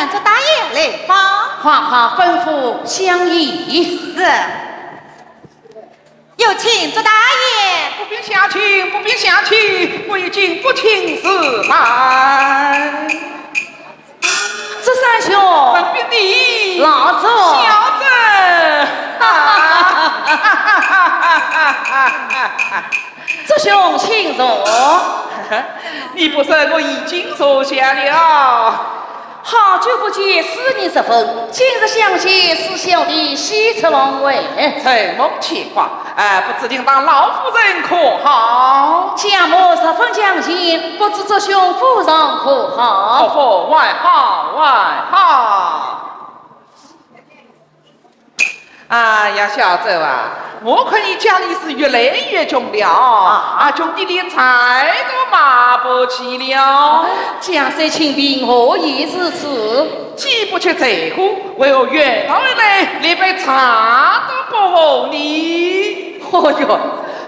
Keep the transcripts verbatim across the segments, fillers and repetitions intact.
祝大爷来访。快快吩咐相爷。是。有请祝大爷。不必相请，不必相请，我已经不请自来。祝三兄。文斌弟。老祝。小祝。啊。祝兄请坐。你不说，我已经坐下了。好久不见，思念十分，今日相见，是小弟喜出望外。承蒙牵挂，哎，不知令堂老夫人可好？家母十分强健，不知祝兄府上可好？哦，还好，还好。 哎呀，小周啊，我看你家里是越来越穷了啊，穷得连菜都买不起了。家虽清贫，何以如此？既不缺柴火，为何远道而来，连杯茶都不和你？哦哟，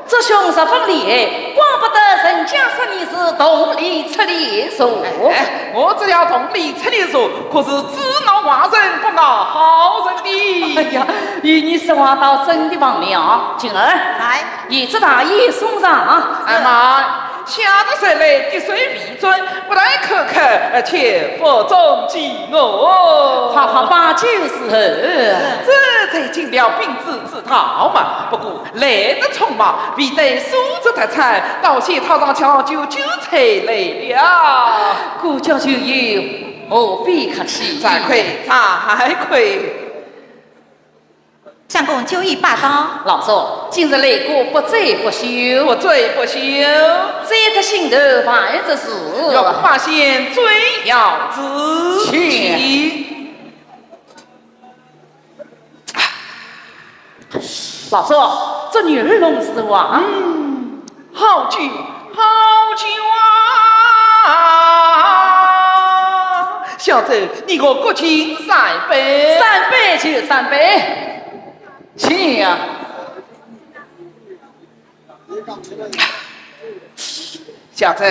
祝兄十分厉害，怪不得人家说你是洞里出的蛇。哎，我只要洞里出的蛇， 可是只咬坏人不咬好人的。哎呀，依你说话倒真的忘了。锦儿。在。爷祝大爷送茶。哎妈，下得水来，滴水未进，不但口渴，而且腹中饥饿。快快把酒伺候。这才进了禀知 知道嘛，不过来得匆忙，未带素质特产，到仙桃上桥就酒才来了。顾家酒友，何必客气？再会，再会。相公酒已罢当。老祝，今日来过不醉不休。不醉不休。醉得心头，饭得事。欲不发仙，醉要自起。 老祝，这女儿弄死我啊！嗯，好酒，好酒啊！小周，你我各敬三杯。三杯就三杯，请啊！ 小周，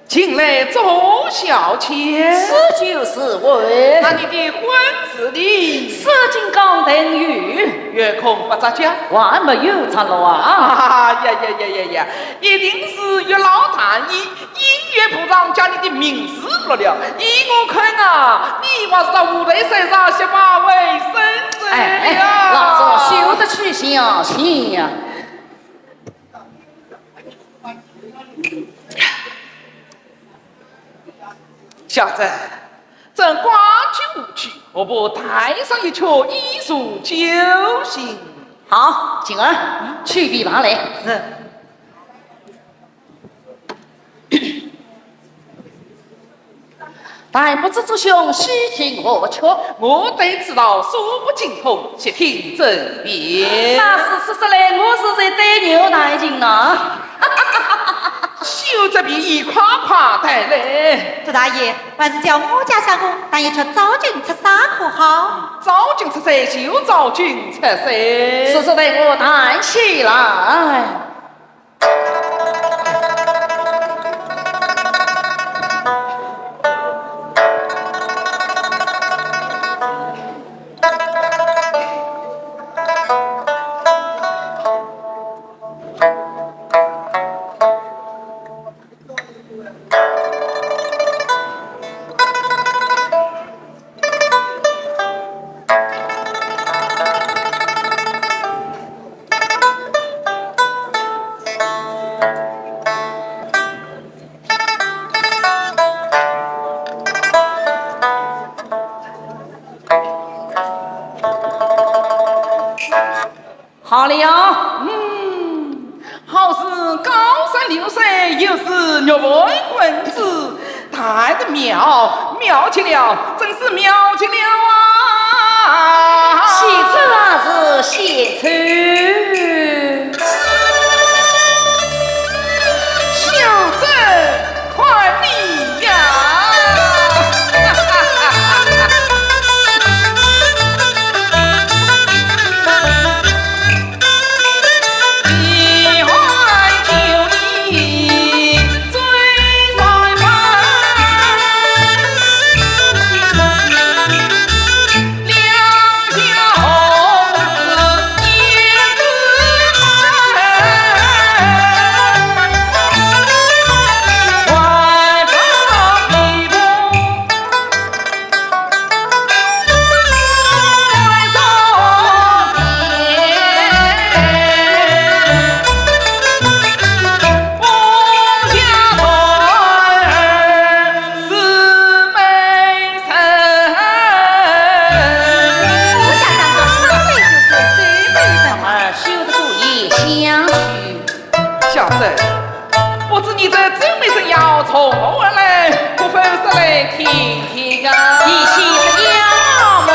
近来做小姐。是酒是醉。那你的婚事呢？事情刚定有。圆空不着脚。还没有着落啊。啊呀呀呀呀呀！一定是月老大人，姻缘簿上将你的名字落了。依我看啊，你还是到五台山上写马尾生死了。哎，哎，老祝休得去，行行呀。 小周，这光景无趣，何不带上一曲以助酒兴？好，锦儿，去备茶来。是。 但不知祝兄喜听何曲？我对此道素不精通，且听真言。那是说来，我是在对牛弹琴呢。休着便宜，快快带来。祝大爷，还是叫我家相公弹一曲《昭君出塞》可好？昭君出塞就昭君出塞。是说待我弹起来。好了。嗯，好似高山流水，又是玉盘滚珠，弹得妙，妙极了，真是妙极了啊！献丑啊，是献丑。小周，看你呀！从何而来？可否说来听听啊？你且不要么。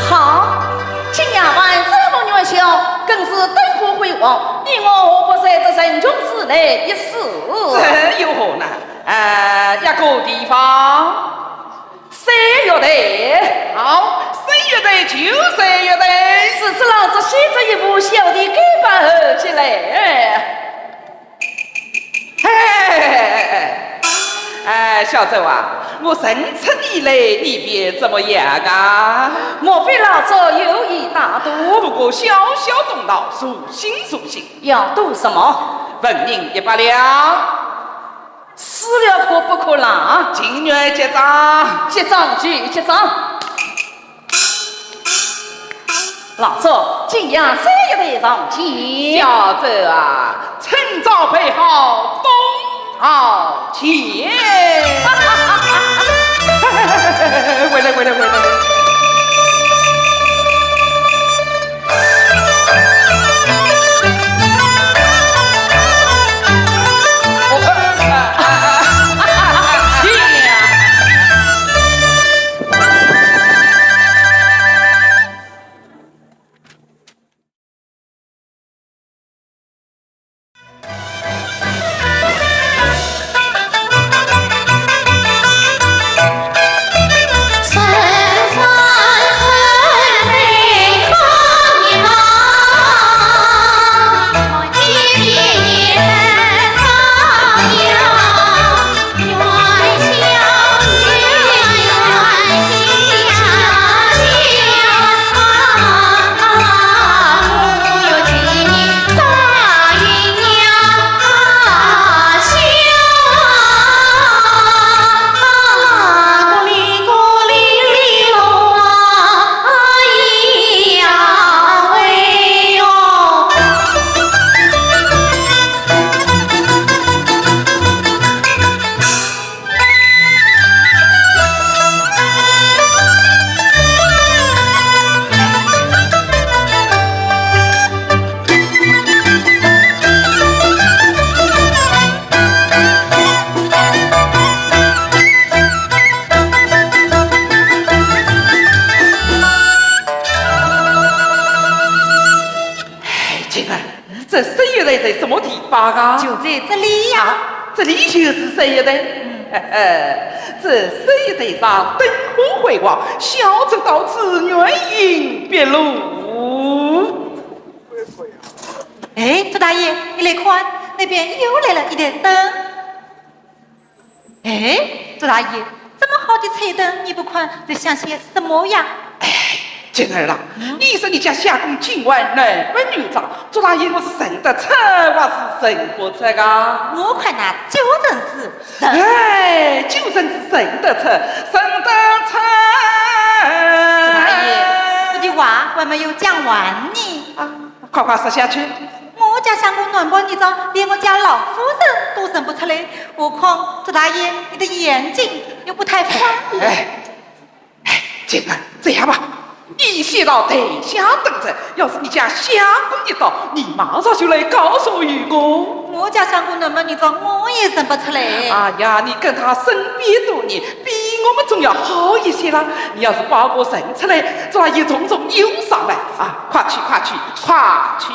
好，金丫鬟这么年小，更是灯火辉煌，你我何不在这人群之内一试？这有何难？呃，一个地方。 三月台。好，三月台就三月台。是，这老子先这一步，小弟该把何起来。哎，哎，哎，哎，哎，小周啊，我认出你来，你便这么样啊？莫非老周有意大赌？不过小小赌闹，助兴助兴。要赌什么？纹银一百两。 输了可不可啦？情愿结账。结账就结账。老祝，今夜三月台上见。小周啊，趁早备好，东豪钱。回来，回来，回来。啊，就在这里呀。啊，这里就是这一带。嗯。这这一带上灯火辉煌，小侄到此原形毕露。哎，祝大爷，你来看，那边又来了一台灯。 哎，祝大爷，这么好的彩灯，你不看，在想些什么呀？哎，金儿啦，嗯？你说你家相公今晚男扮女装，祝大爷我是认得出，还是认不出啊？我看呐，就真是认。哎，就真是认得出，认得出。祝大爷，我的话还没有讲完呢。啊，快快说下去。 我家相公男扮女装，连我家老夫人都认不出来，何况祝大爷，你的眼睛又不太方便。哎，哎，金儿，这样吧，你先到台下等着，要是你家相公一到，你马上就来告诉于我。我家相公男扮女装，我也认不出来。哎呀，你跟他身边多年，比我们总要好一些啦。你要是把我认出来，祝大爷重重有赏嘞。啊，快去，快去，快去！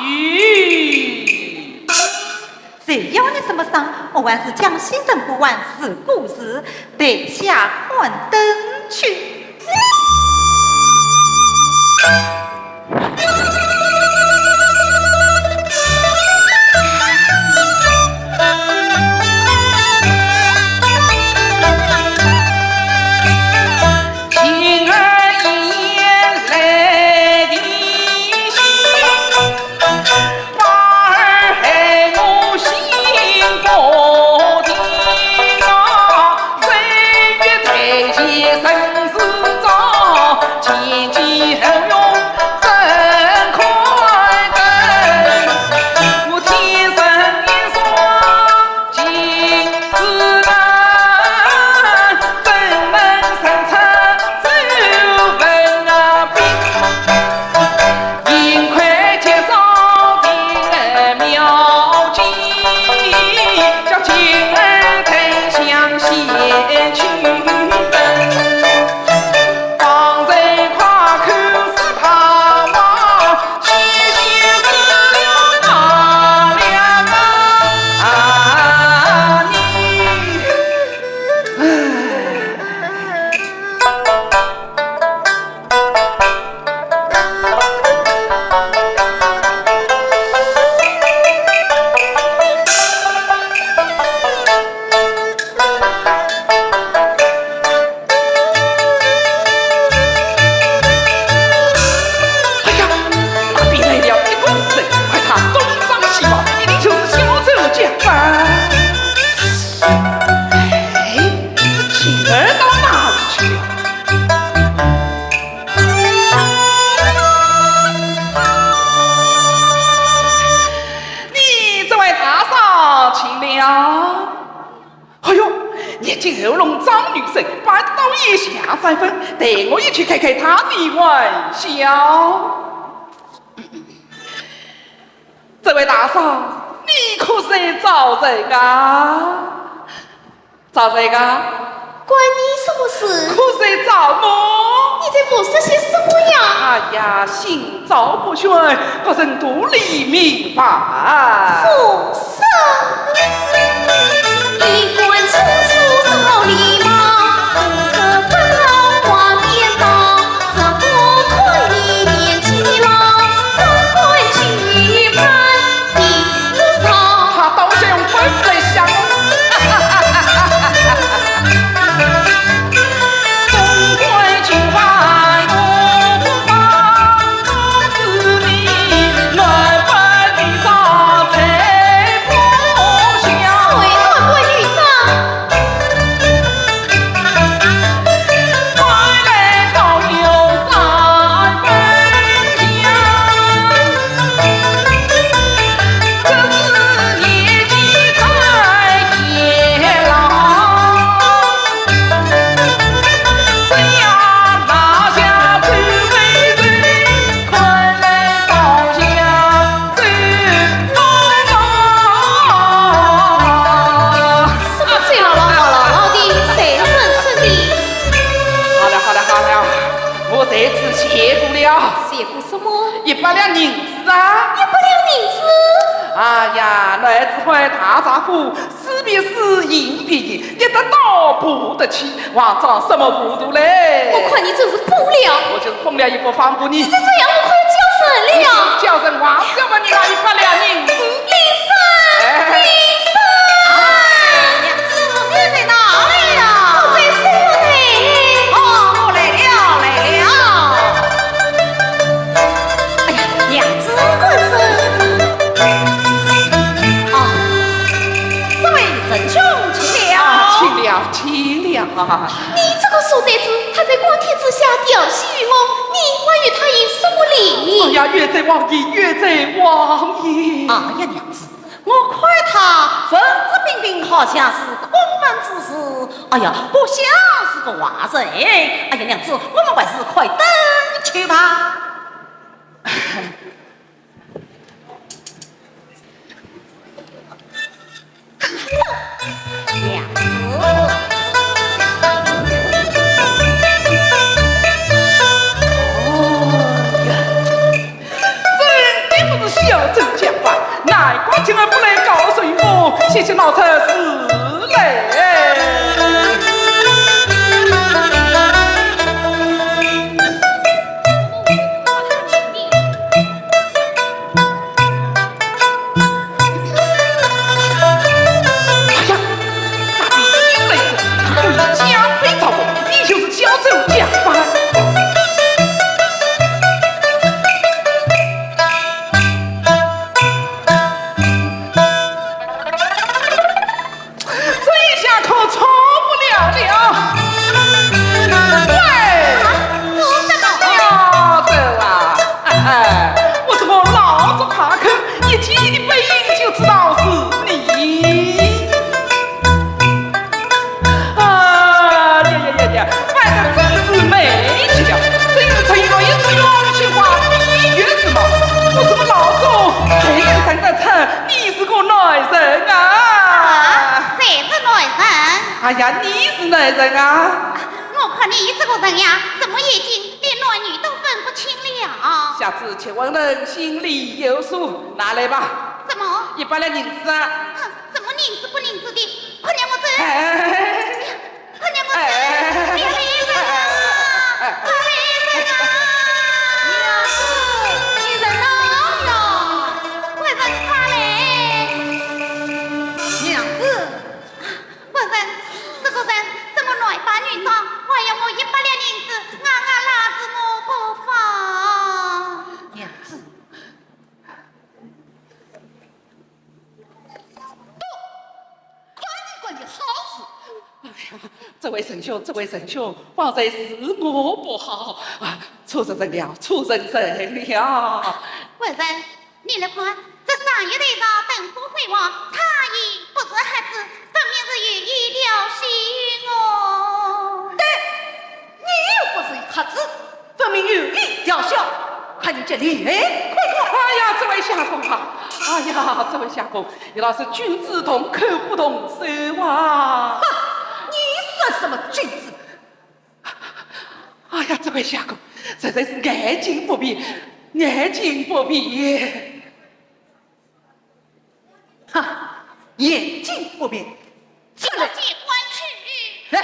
谁要你什么赏？我还是江西人，不还是故事，台下看灯去。 哎呀，那边来了一个人，快查东张西望，一定就是小周家吧。哎，这金儿到哪里去了？ 你这位大嫂，请了。哎呦，眼睛喉咙长女生，半点也下三分，待我也去开开她的玩笑。这位大嫂，你可是找人啊？ 找谁个？关你什么事？可谁找我？你在胡说些什么呀？哎呀，心照不宣，不曾肚里明白。胡说！他倒像本来像。块大丈夫，是便是，硬便硬，一点都不得起，慌张什么糊涂嘞？我看你真是疯了。我就是疯了也不放过你。你再这样，我快要叫人了。你就是叫人，王小把你那一百两银子。林生，哎。林生。哎，娘子，你在哪里呀？我在书房内。哦，我来了，来了。哎呀，娘子官人。啊，这位仁兄，请了。啊，请了，请了。你这个书呆子，他在光天之下调戏于我，你还与他有什么理？哎呀，冤枉也，冤枉也。哎呀，娘子，我看他文质彬彬，好像是孔门之士，哎呀，不像是个坏人。哎呀，娘子，我们还是快点去吧。 娘子。哦，真的不是小周家官，难怪今儿不来告诉我，险些闹出事来。 哎呀，那边又来一个，他故意加倍照顾，你就是小周家官。这一下可错不了了。喂，啊，我怎么了？小周啊，哎，我这个老祝帕克，一见你的背影就知道是你。啊呀呀呀呀，扮得真是美极了，真是沉鱼落雁，水中花，闭月之貌。我这个老祝，谁能看得出你是个男人啊？啊，谁是男人？哎呀，你是男人啊！我看你这个人呀，怎么眼睛连男女都分不清了？小姐且问人，心里有数，拿来吧。怎么？一百两银子啊。哼，怎么银子不银子的？快让我走！哎，快让我走！哎，你别走啊！快点走啊！你人哪呀？快点快来！娘子。 官人，这个人怎么男扮女装，还要我一百两银子，硬硬拉着我不放？娘子，都怪你，怪你好事！哎呀，这位仁兄，这位仁兄，方才是我不好啊，出人了，出人了。官人， 你来看，这上月台上灯火辉煌，他也不是瞎子，分明是有意调戏我。对，你又不是瞎子，分明有意调笑，看你这脸，快看！哎呀，这位相公啊，哎呀，这位相公，你老是君子动口不动手啊！哼，你算什么君子？ 哎呀，这位相公，实在是眼睛不便，眼睛不便。哈，眼睛不便，出来！给我见官去。来，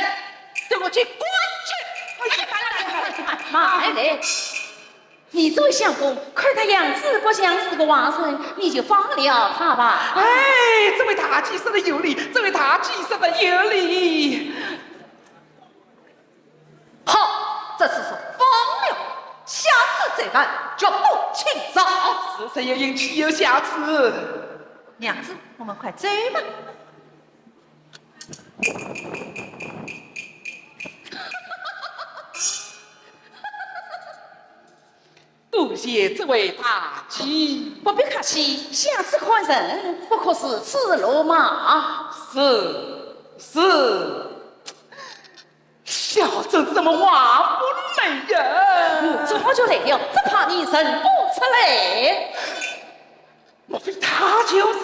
给我见官去！哎呀，慢来，慢来，慢来，慢来。你这位相公，看他样子不像是个坏人，你就放了他吧。哎，这位大姐说的有理，这位大姐说的有理。 好，这次是放了，下次再犯，绝不轻饶。事出有因，岂有下次？娘子，我们快走吧。多谢这位大姐。不必客气，下次看人不可如此鲁莽。是，是。 小周怎么话不来呀？我早就来了，只怕你认不出来。莫非他就是？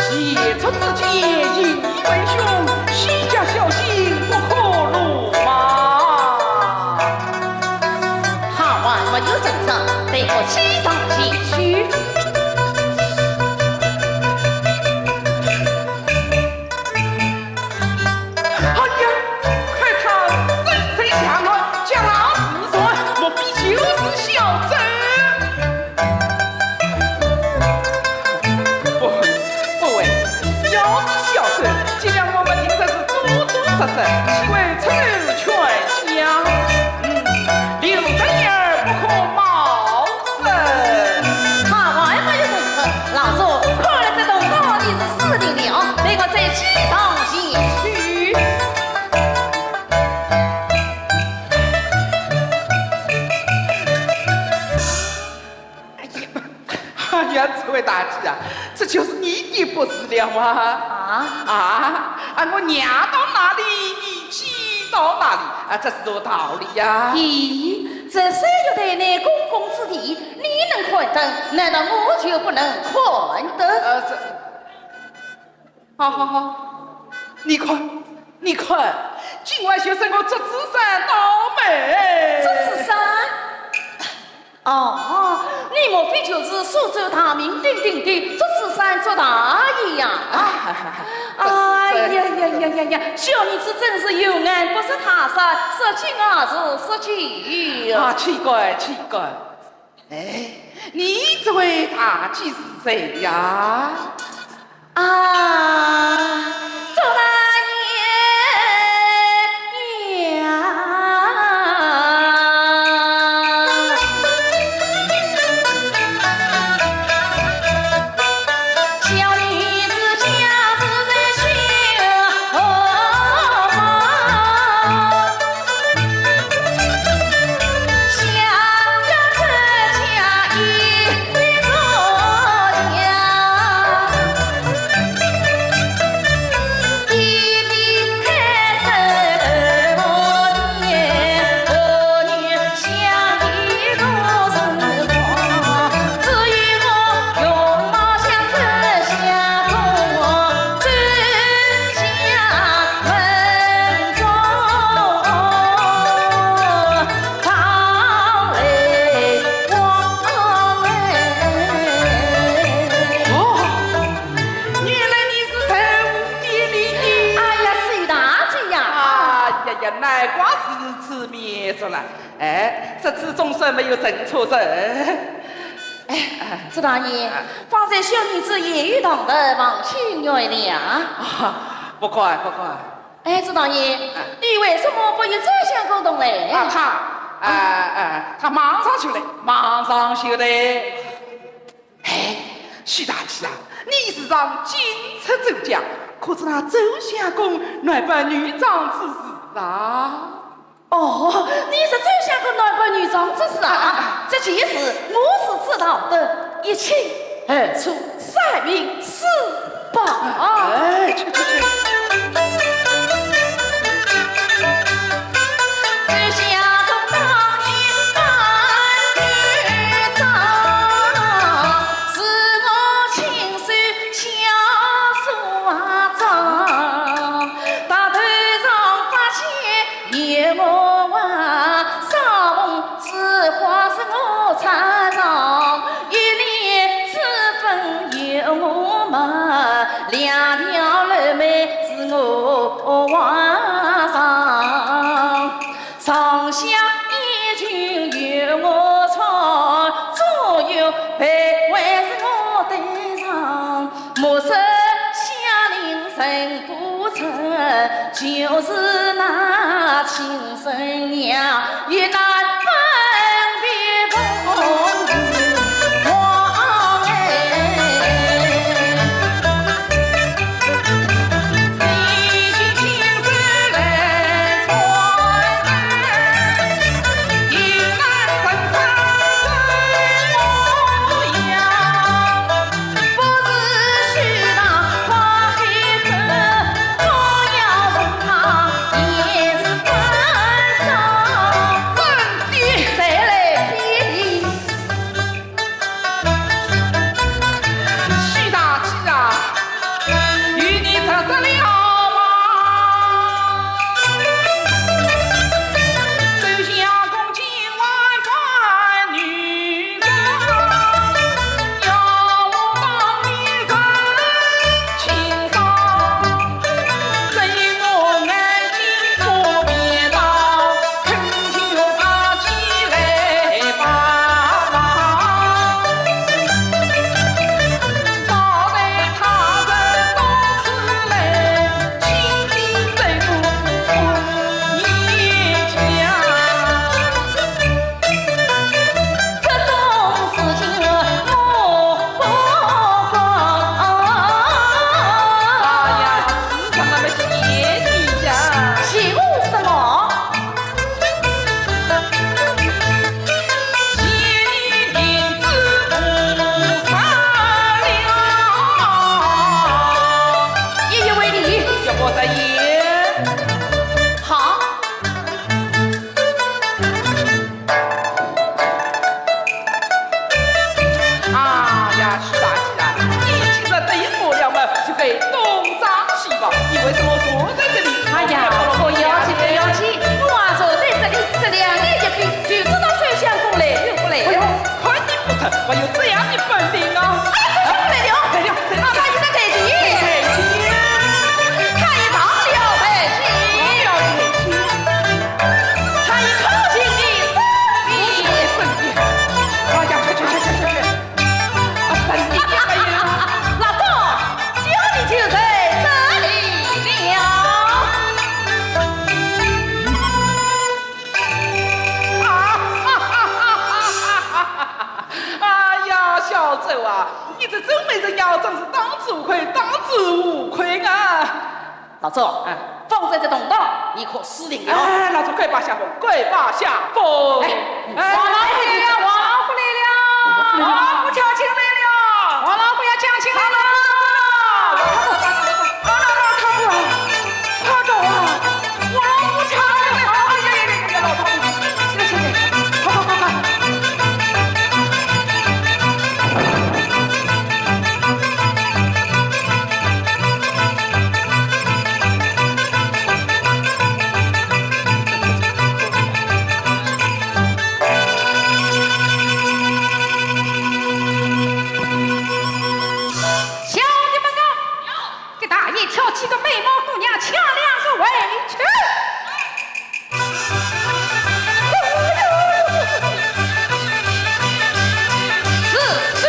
前出之鉴，引以为戒，须加小心，不可鲁莽。他还没我启上前去。哎呀，看他身材下落，家世传，莫非就是小周？不，不会，要是小周，今朝我们定然是多多少少，岂会出头全家？嗯，留神眼儿不可冒失。他还没有认出，老祝，看来这洞到底是死定了，待我再启上前去。哎呀，哎呀，这位大姐啊，这就是你爹不是了啊？啊？啊，啊，我娘到哪里，你姐到哪里，啊，这是啥道理呀？咦，这三月台乃公共之地，你能看灯，难道我就不能看灯？呃，这，好好好，你看，你看，今晚就是我祝枝山倒霉。祝枝山？ 哦，你莫非就是苏州大名鼎鼎的祝枝山祝大爷呀？啊，哎呀呀呀呀呀，小女子真是有眼不识泰山，失敬啊是失敬。啊，岂敢，岂敢。哎，你这位大姐是谁呀？ 啊，祝大爷呀！小女子家住在西河。 哦，原来你是豆腐店里的。哎呀，苏大姐呀！哎呀呀，难怪是如此面熟了。哎，这次总算没有认错人。哎，祝大爷，啊。方才小女子言语唐突，望请原谅。啊，不敢，不敢。 哎，祝大爷，啊。你为什么不与周相公同来？啊，他，啊，啊，他马上就来，马上就来。哎，苏大姐啊，你时常进出周家，可知那周相公男扮女装之事啊？哦，你说周相公男扮女装之事啊？啊，啊，啊。这件事我是知道的，一清二楚，三明四报。哎，去，去，去。我有这样的本领啊！哎呀，快来了，快来了，快来了！老大，你在抬轿？抬轿。他已上了台阶，上了台阶。他已靠近你身边。身边。哎呀，去去去去去去！啊，身边。哎呀，老总，小弟就在这里了。 啊，哈哈哈哈哈哈！哎呀，小周啊，你这周美人呀，真是当之无愧，当之无愧啊！老周，哎。方才这同道，你可输定了。哎，老周，快把下风，快把下风！哎，你哎，王老虎来了，王老虎来了，王老虎抢亲来了，王老虎要抢亲来了！快走啊！ 快走啊！我老虎抢了！哎呀呀呀呀，老虎！去去去，快快快快！小弟们啊！ 给大爷挑几个美貌姑娘，抢两个回去。是，是。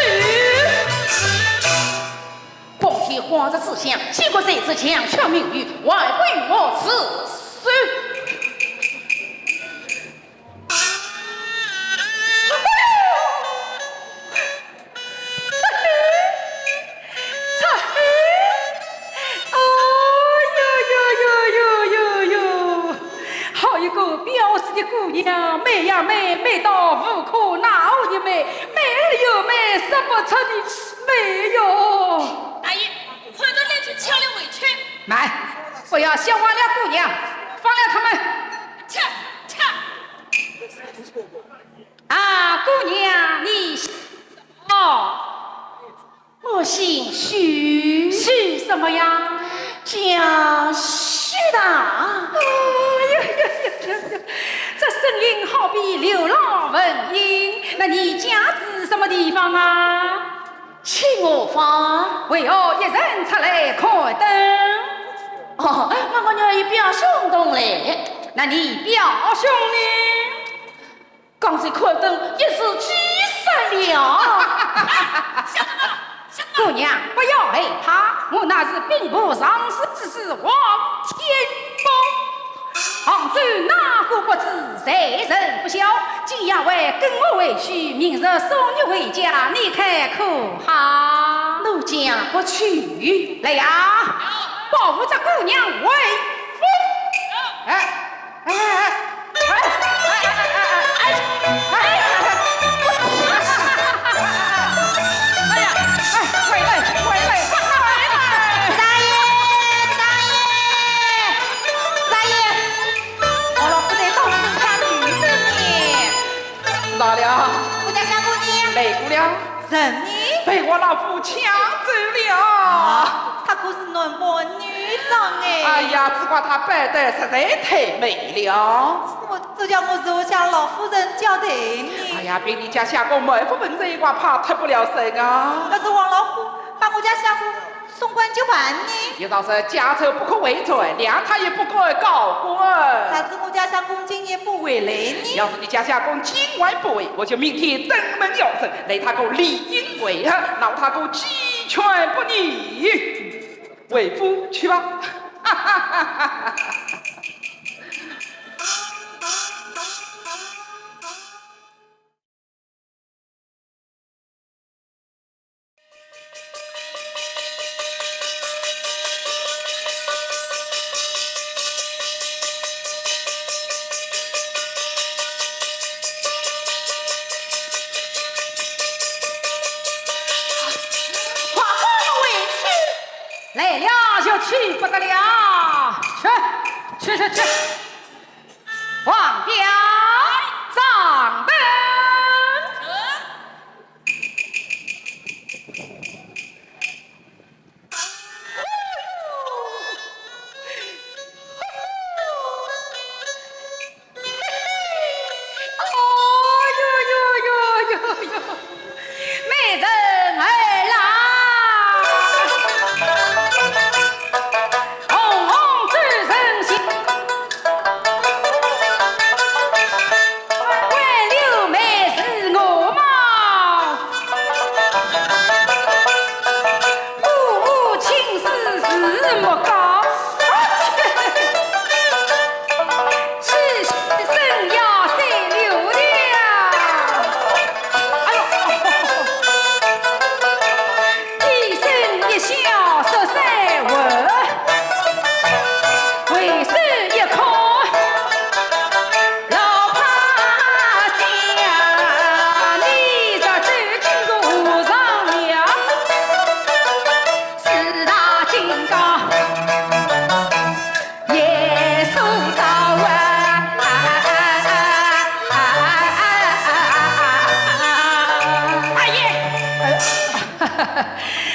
光天化日之下，竟敢在此强抢民女，还不与我住手！ 出去，出去！哎呦呦呦呦呦呦！好一个标致的姑娘，美呀美，美到无可奈何的美，美而又美，说不出的美哟！大爷，快点来去抢了回去。慢，不要笑话了姑娘，放了他们。去，去。 啊，姑娘，你姓……哦，我姓许。许什么呀？叫许大。哎呀呀呀呀呀，这声音好比柳浪闻莺。那你家住什么地方啊？清河坊。为何一人出来看灯？哦，我，我女儿与表兄同来。那你表兄呢？ 刚才看灯一时急煞了。小子们，小子们。姑娘，不要害怕，我乃是兵部尚书之子王天豹。杭州哪个不知，才人不晓，今夜还跟我回去，明日送你回家，你看可好？奴家不去。来呀，保护这姑娘威风。哎。 哎，哎，哎，哎，哎，哎，哎，哎呀，哎，快来，快来，快来！大爷，大爷，大爷，我老夫人到处抢女子呢。知道了。我家相公呢？累过了。 人呢？被我老夫抢走了。啊，她可是男扮女装哎。哎呀，只怪她扮得实在太美了。我，这叫我如何向老夫人交代呢？哎呀，被你家相公埋伏，文人一挂，怕脱不了身啊。可是王老虎把我家相公送官究办呢？有道是家丑不可外传，谅他也不敢告官。若是我家相公今夜不回来呢？要是你家相公今晚不回，我就明天登门要人，来他个里应外合，闹他个鸡犬不宁。为夫去吧。快快回去！来了就去不得了。去，去，去，去。 王彪掌灯。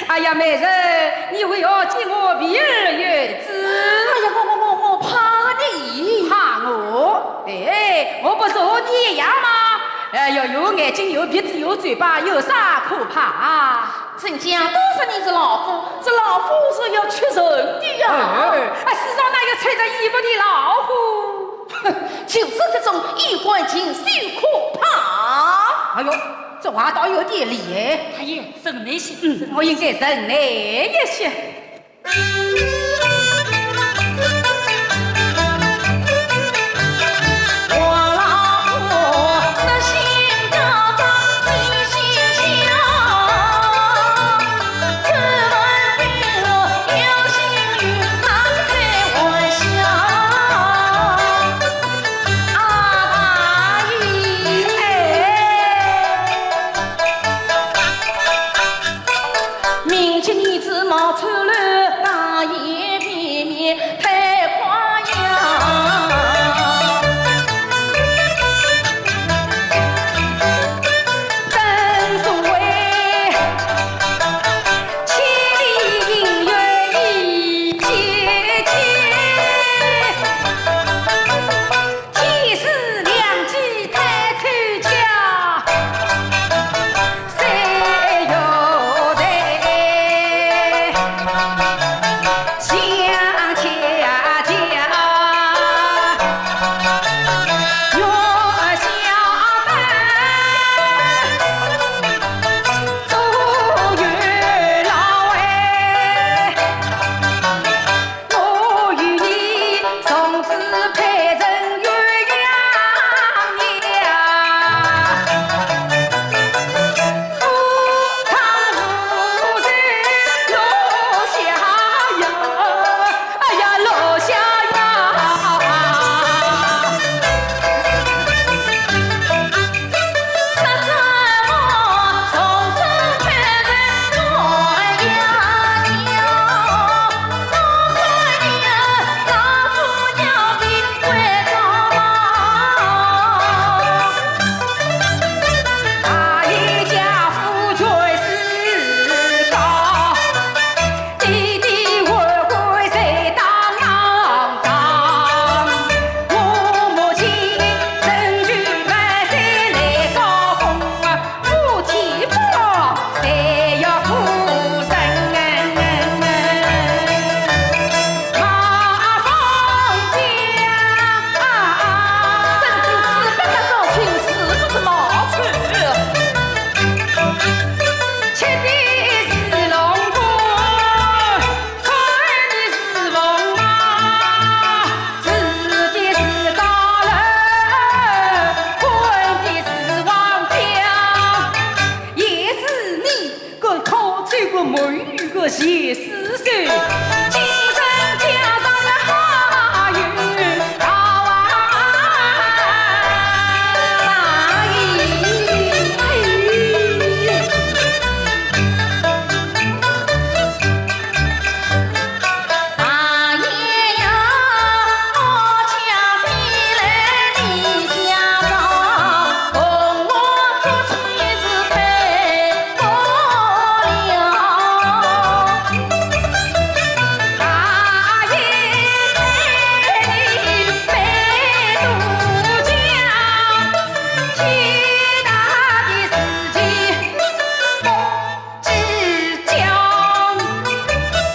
哎呀，美人，你为何见我避而远之？哎呀，我我我我怕你。怕我？哎，我不是和你一样吗？哎，有眼睛，有鼻子，有嘴巴，有啥可怕？人家都说你是老虎，这老虎是要吃人的呀。哎，哎，世上哪有穿着衣服的老虎？就是这种衣冠禽兽可怕。哎呦，这话倒有点理哎。哎呀，忍耐些，嗯，我应该忍耐一些。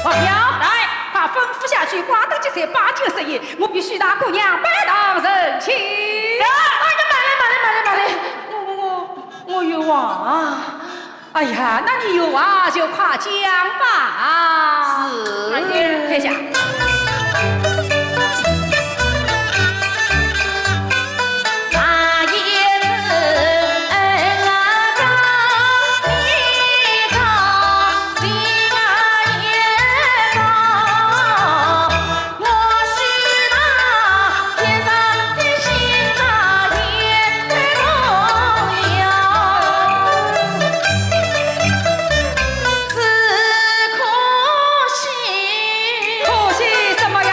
王彪，来，快吩咐下去，快点接待八九十一，我与许大姑娘拜堂成亲。是。哎呀，慢来，慢来，慢来，慢来，我，我，我，我有话啊。哎呀，那你有话就快讲吧。是。哎呀，退下。可惜什么呀？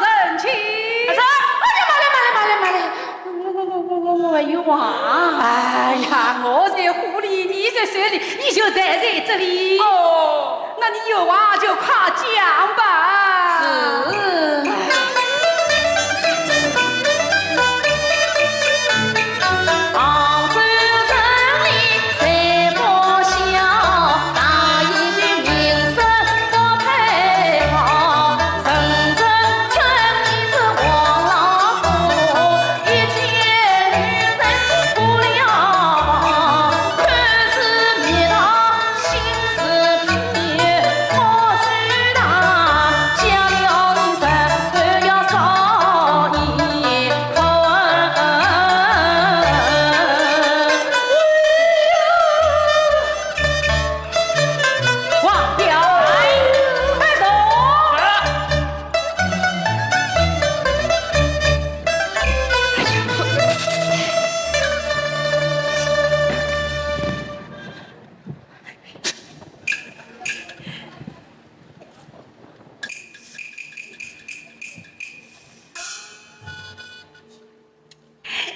成亲。是。哎呀，慢来，慢来，慢来，慢来！我，我，我，我，我，我没有忘。哎呀，我在火里，你在水里，你就站在这里。哦。那你有话就快讲吧。是。王彪，快走！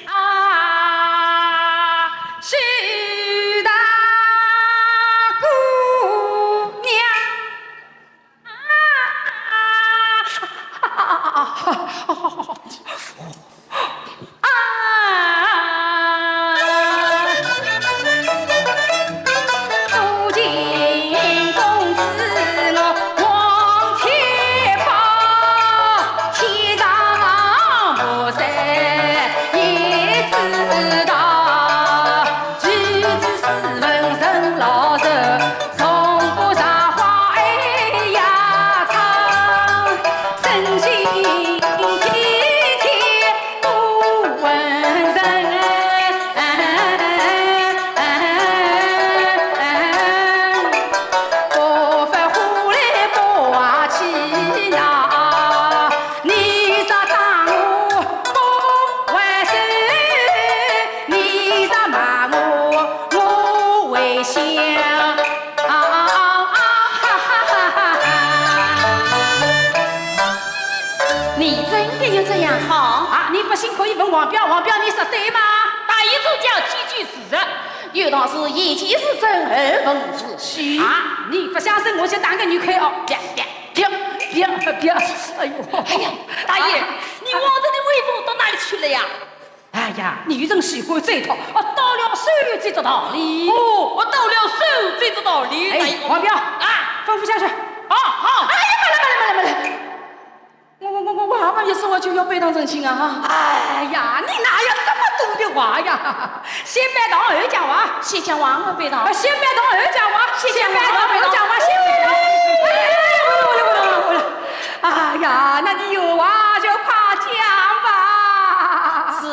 啊，许大姑娘。啊，啊，啊，啊，啊，啊。 你真的有这样好？啊，你不信可以问王彪，王彪你说对吗？大爷主讲句句事实。有道是眼前是真，耳闻是虚。啊，你不相信我就打个你看哦。别，别，别，别，别，哎呦。哎呀，大爷，啊，你往日的威风到哪里去了呀？ 哎呀，女人喜欢这一套，啊，到了手就知道理。哦，我到了手就知道理。哎，王彪，啊，吩咐下去。啊，好。哎呀，慢来，慢来，慢来，慢来！我，我，我，我，我还没有说我就要拜堂成亲啊！哎呀，你哪有这么多的话呀？先拜堂后讲话。先讲话后拜堂。啊，先拜堂后讲话。先讲话后拜堂。先拜堂后讲话。先拜堂。哎，我了，我了，我了，我了。 哎呀，那你有话就快讲吧。是。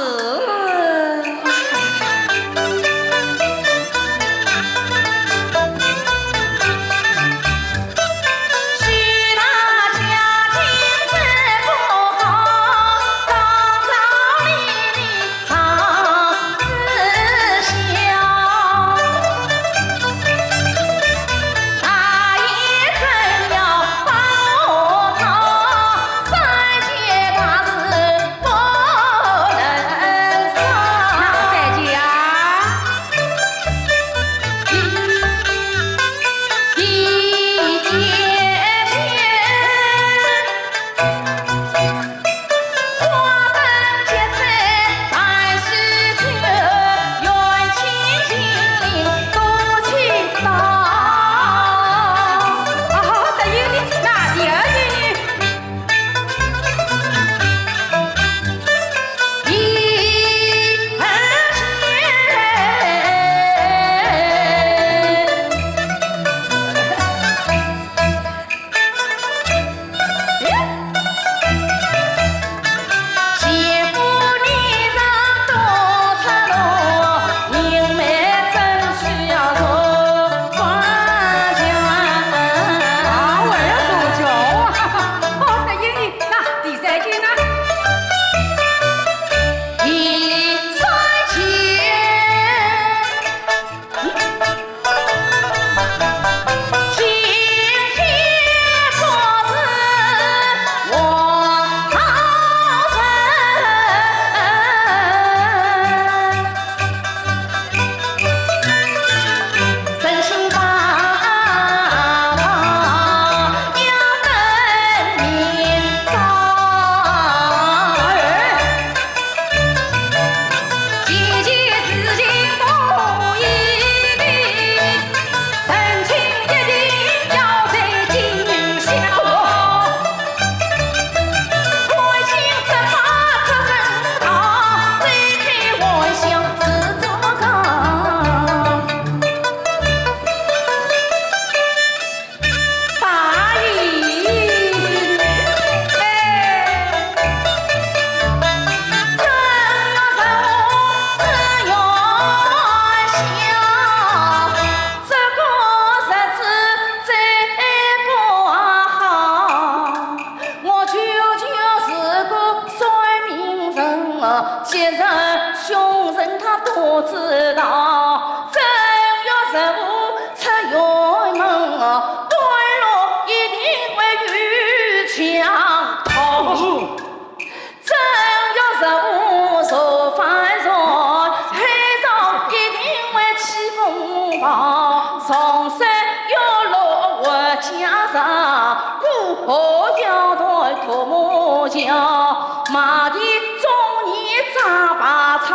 啊，过河要断土木桥，马蹄中间扎百草，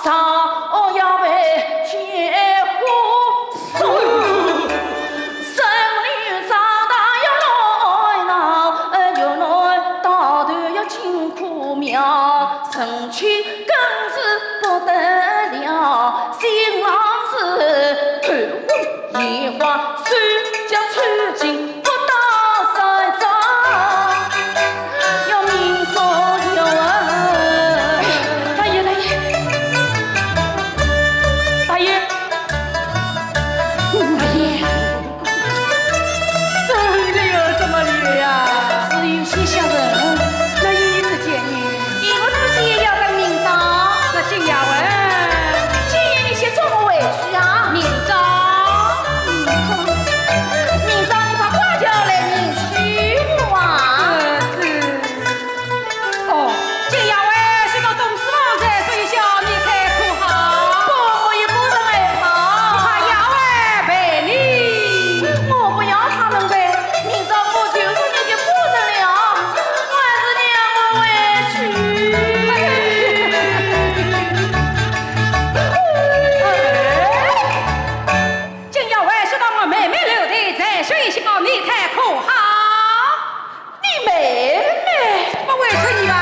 少要被野火烧。生女长大要来闹，呃，又来到头要进苦庙，成亲更是不得了，新郎子头昏眼花，手脚抽筋， 不到山上要命受了啊！大爷，大爷，大爷，大爷，这里有什么理由呀？是有些小人。那依你之见呢？依我之见要等明朝。那金丫鬟，今夜你先送我回去啊。明朝？明朝，明朝你把花轿来迎娶我啊。呃，这，哦，金丫鬟，是到东书房再说一下，你看可好？不，我一个人还好。你派丫鬟陪你。我不要他们陪，明朝我就是你的夫人了，还是让我回去。哎， 金丫鬟，说到我妹妹刘娣，再说一下，你看可好？你妹妹？不委屈你吧？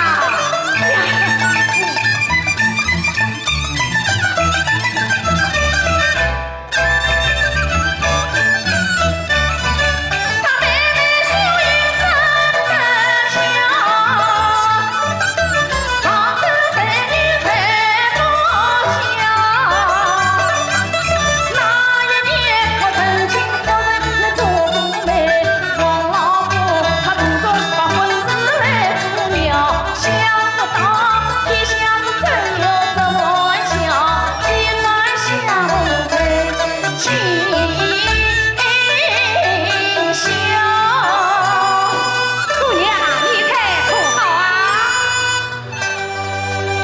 姑娘，你看可好啊？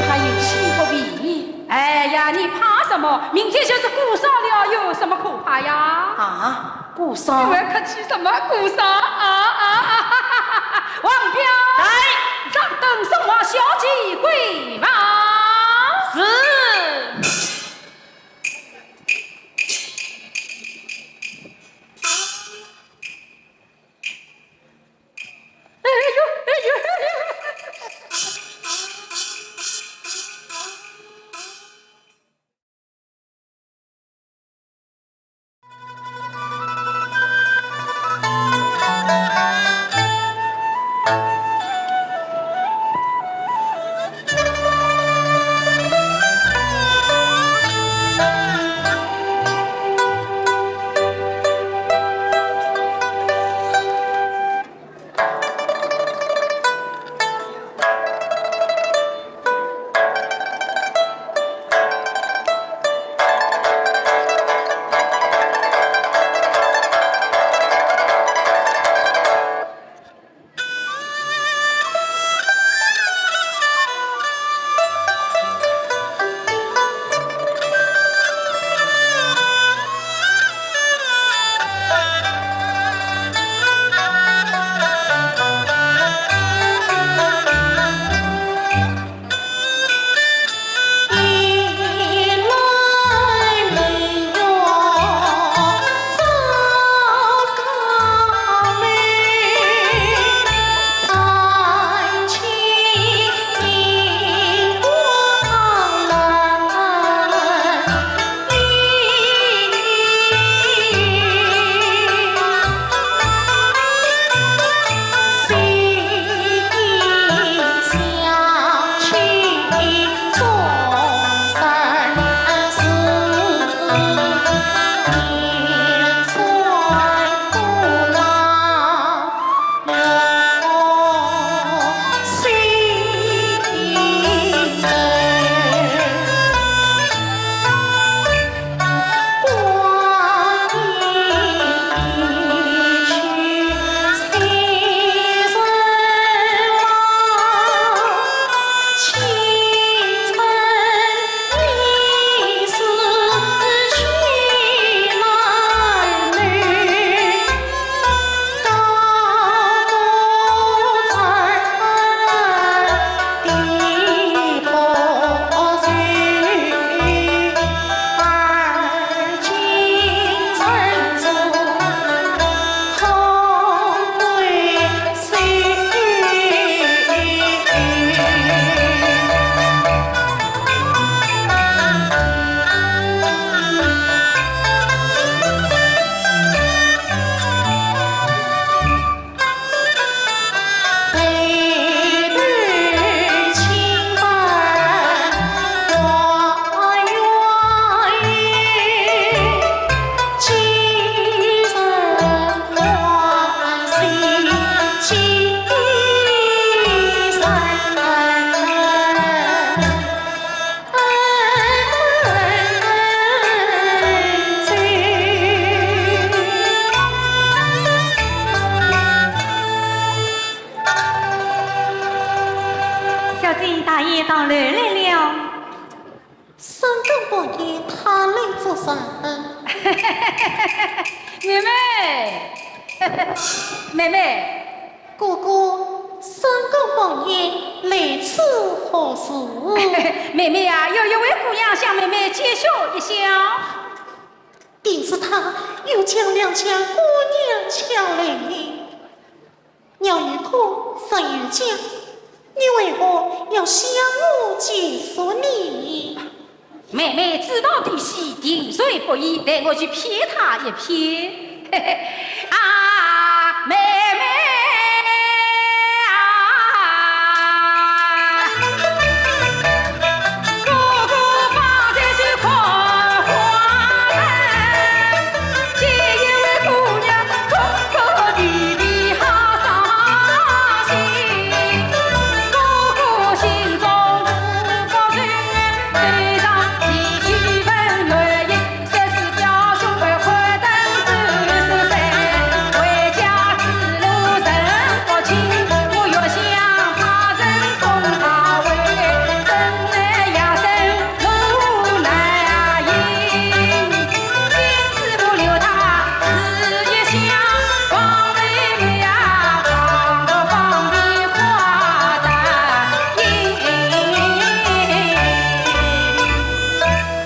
怕有气不平。哎呀，你怕什么？明天就是过丧了，有什么可怕呀？啊，过丧？你还客气什么过丧？啊啊啊！王彪，在。掌灯送我小姐归房。是。 哎呦，哎呦，哎呦。到楼来了。三更半夜，她来做甚？妹妹，妹妹。哥哥，三更半夜来此何事？妹妹呀，有一位姑娘向妹妹借宿一宵。定是她又将良家姑娘抢来了。 鸟语空，人语家，你为何要向我借宿呢？妹妹知道底细，定然不依，待我去骗她一骗。啊，妹妹啊！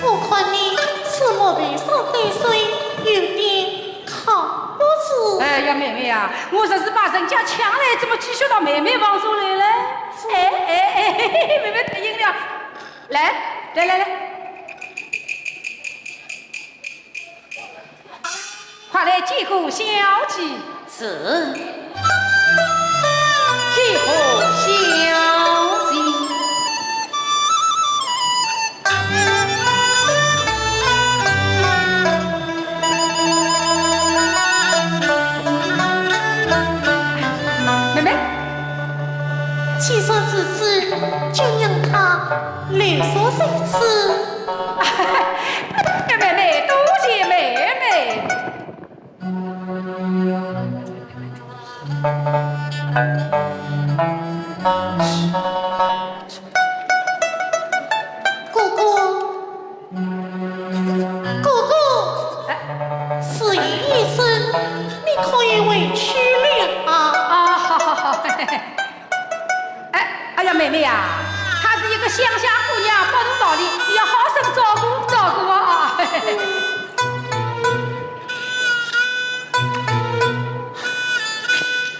我看你是没被上对水，有点 靠不住。哎呀，妹妹呀，我若是把人家抢来，怎么寄宿到妹妹房中来了？哎，哎，哎，妹妹答应了。来，来，来，来。快来见过小姐。是。 见过小姐。妹妹。既然如此，就让她留宿在此。妹妹，多谢妹妹。 哥哥，哥哥，哎。时已夜深，你可以回去了啊。啊，好，好，好。哎，哎呀，妹妹呀，她是一个乡下姑娘，不懂道理，你要好生照顾，照顾啊。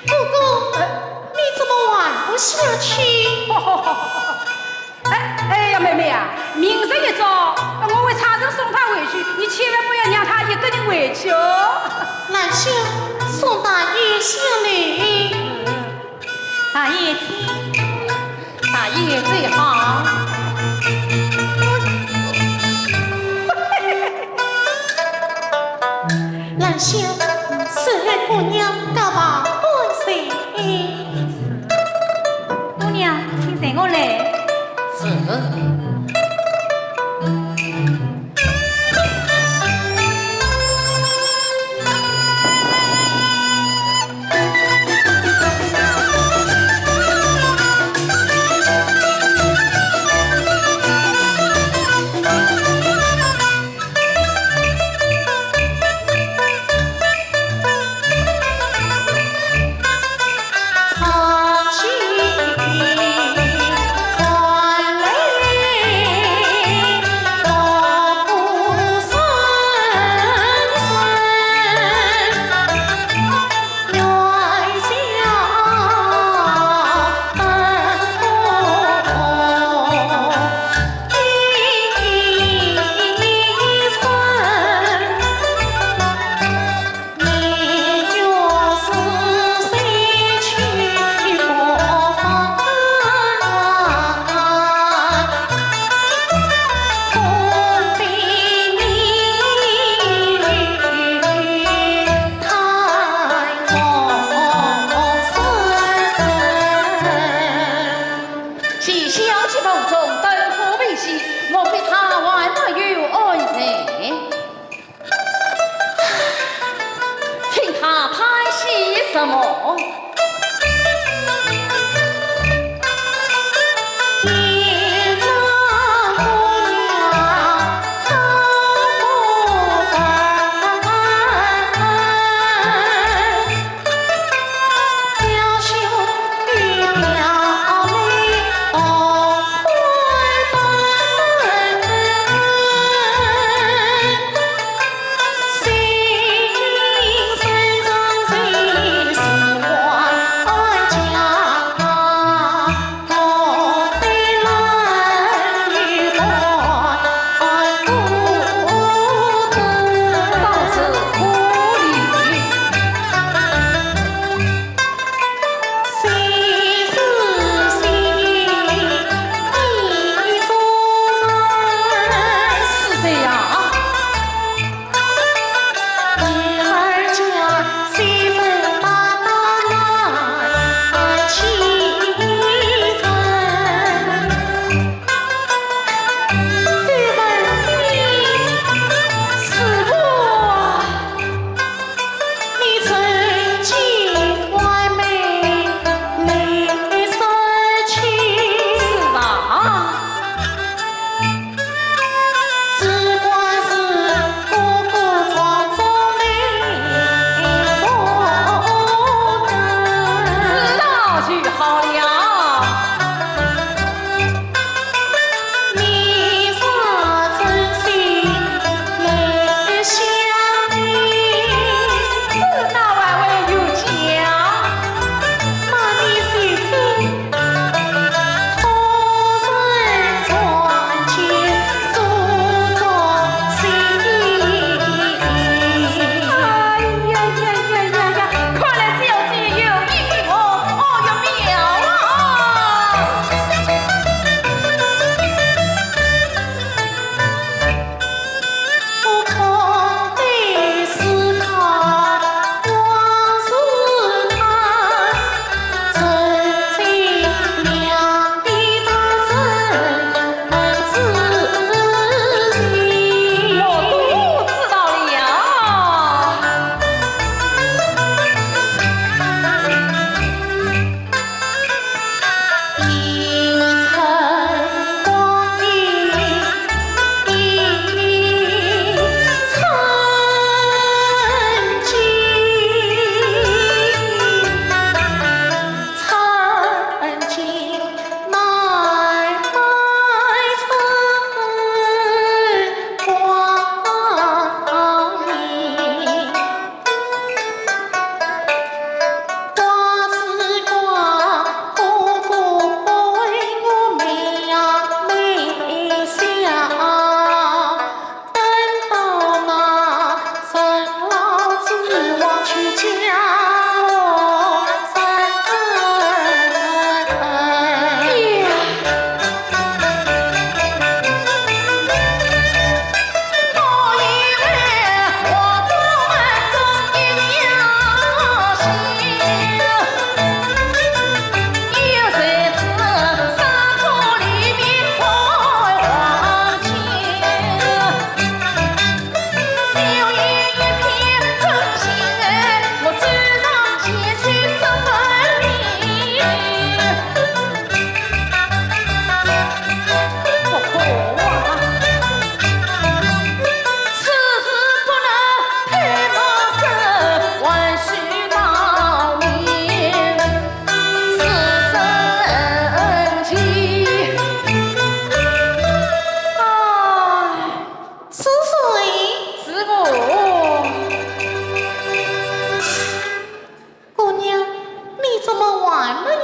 哥哥，你怎么还不下去？哎，哎呀，妹妹啊，明日一早，我会差人送她回去，你千万不要让她一个人回去哦。兰香，送大爷下来。 大爷请。大爷最好。兰香，伺候姑娘告罢安歇。姑娘，请随我来。是。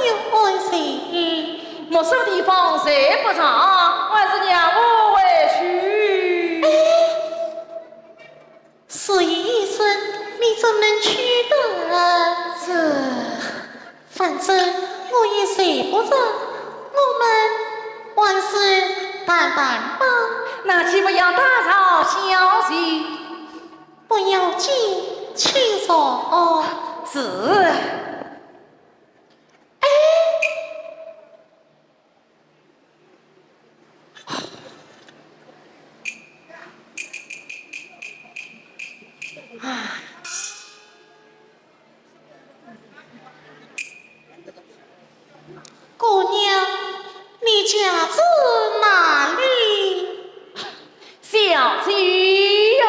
有安睡。没什么地方睡不着，还是让我回去。事已已深，你怎能去的？这，反正我也睡不着，我们还是谈谈吧。那请不要打扰小姐。不要紧，请坐。是。 哎，姑娘，你家住哪里？ 小姐呀，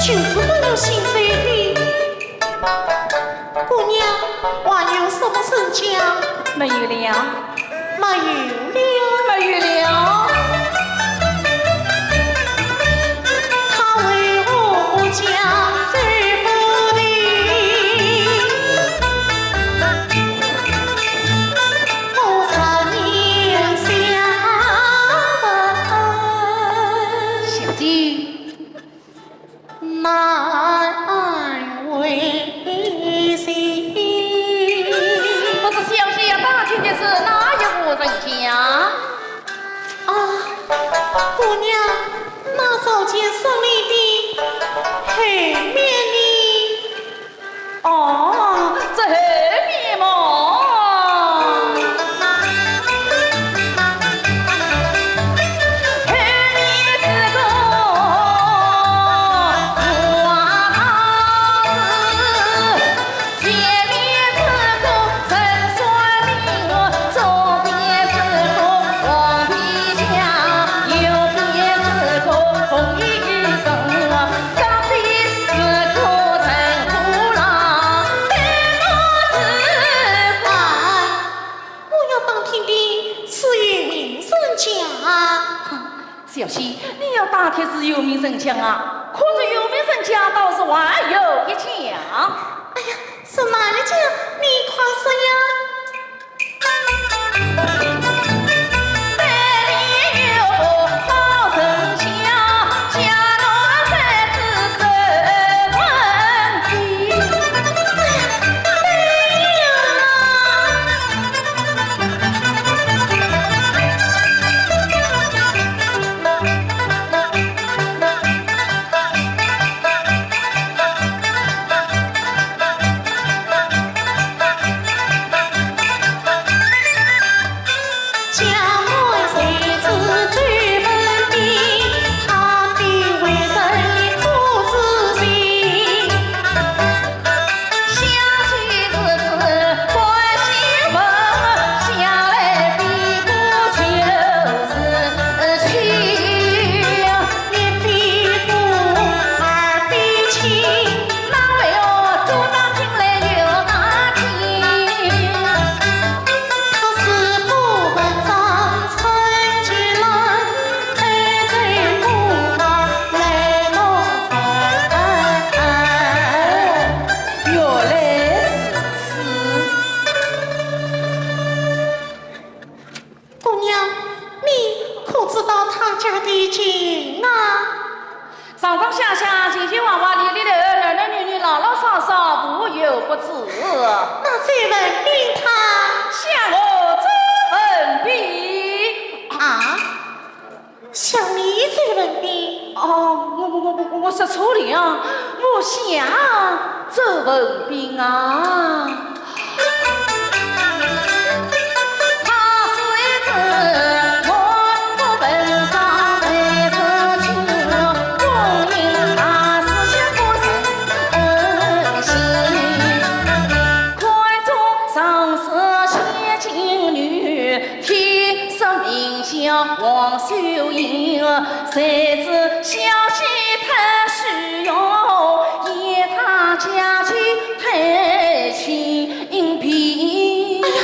就是不能行走的。 姑娘，还有什么人家？没有了。没有了？没有了。他为何不讲这个的？我常言相问。小姐， 难为情。不知小姐要打听的是哪一户人家？小姐，你要打听是有名人家啊？可是有名人家倒是还有一家。哎呀，是哪一家？你快说呀！原来如此。姑娘，你可知道他家的情啊？上上下下，前前后后，里里外外，男男女女，老老少少，无有不知。那周文宾他？想我周文宾。啊？想你周文宾？哦，我我我我我说错了，我想周文宾啊。 哎呀，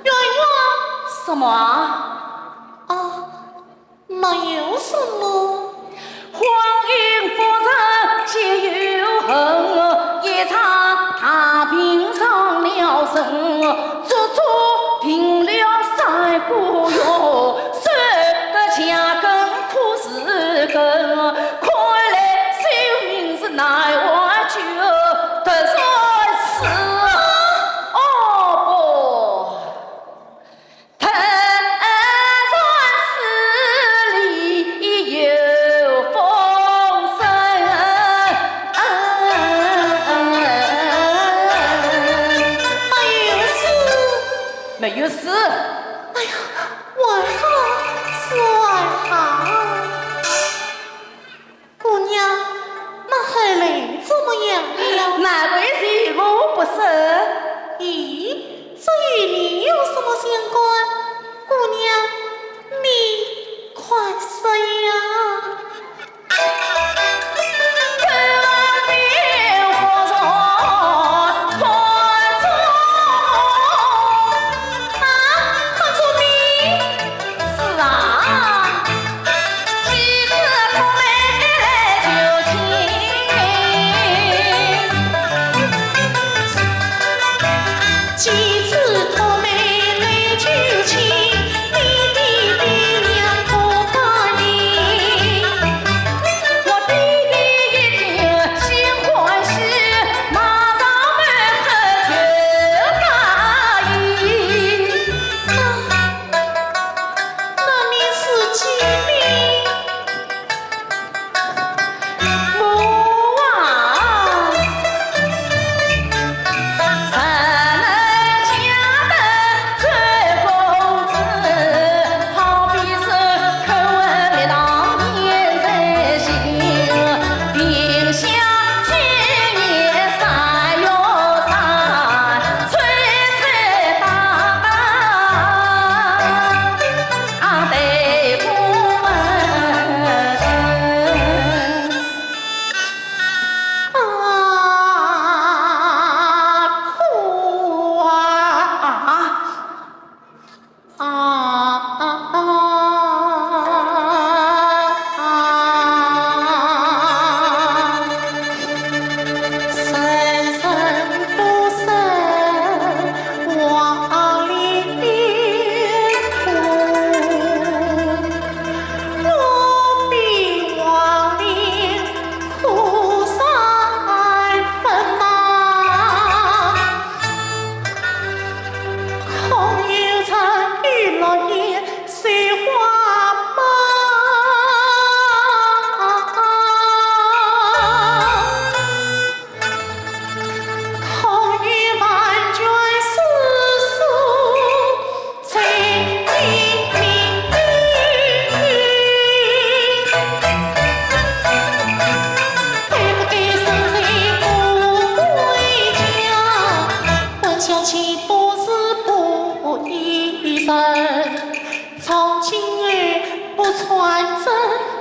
冤枉！什么啊？哦，没有什么。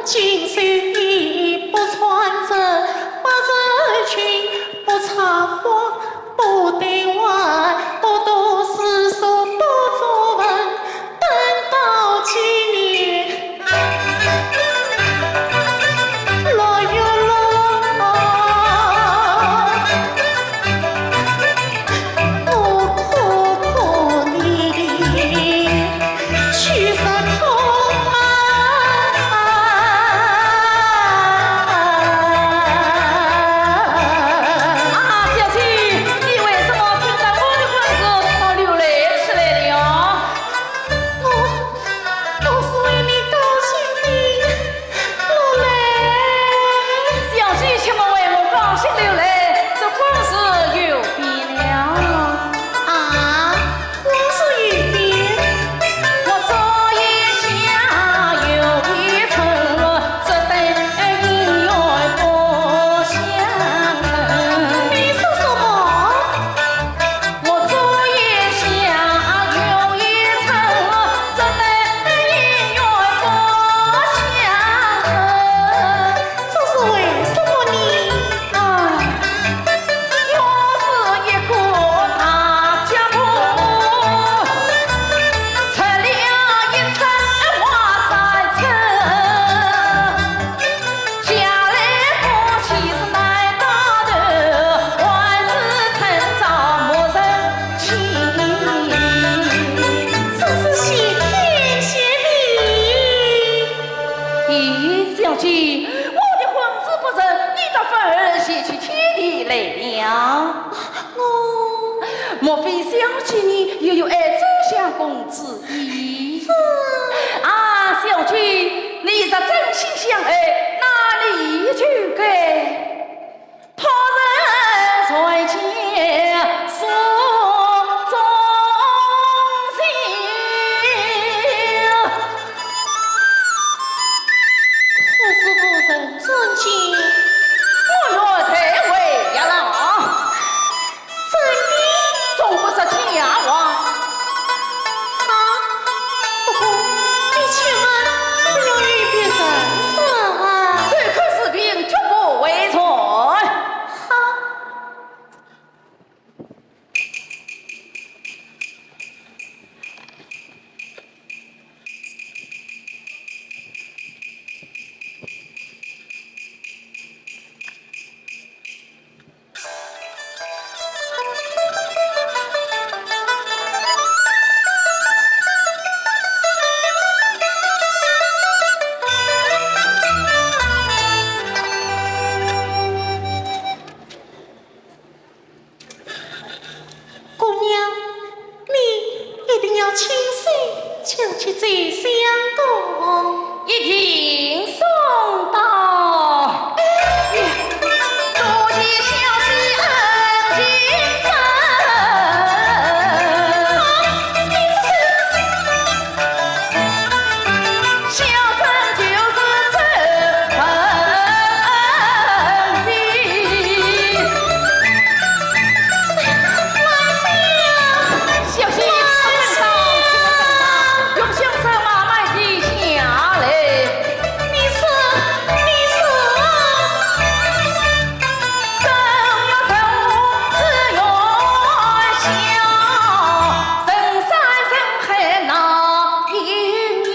今宵你不穿针，不成群，不插花，不对话，独独思索，不作文，等到几年？落哟落，我苦苦的 去说痛啊！啊，小姐，你为什么听到我的婚事倒流泪起来了？我，我是为你高兴的。 小姐，切莫为我高兴流泪，这婚事有变了。啊，婚事有变？我昨夜下有一春，只等姻缘不相称。你说什么？ 我昨夜下有一春，只等姻缘不相称。这是为什么呢？唉，我是一个大家婆，出了一春还三春。 家里夫妻是难到头，还是趁早莫成亲。真是谢天谢地。咦，小姐，我的婚事不成，你倒反而谢起天地来了。我……莫非小姐你又有爱周相公之意？ 啊，小姐，你若真心相爱，那你就该托人传家书中情。可是夫人尊敬，我愿代为月老。 真的？总不是假话。啊，不过你千万不要与别人说啊。这可是病，绝不会传。好。 姑娘，你一定要亲手将这周相公一并送到。哎呀，多谢小姐恩情深。啊，你这…… 小生就是周文宾。哎呀，兰心啊！小姐，兰心啊！用香烧马慢停下来。你说，你说。 正月十五是元宵，人山人海那一年，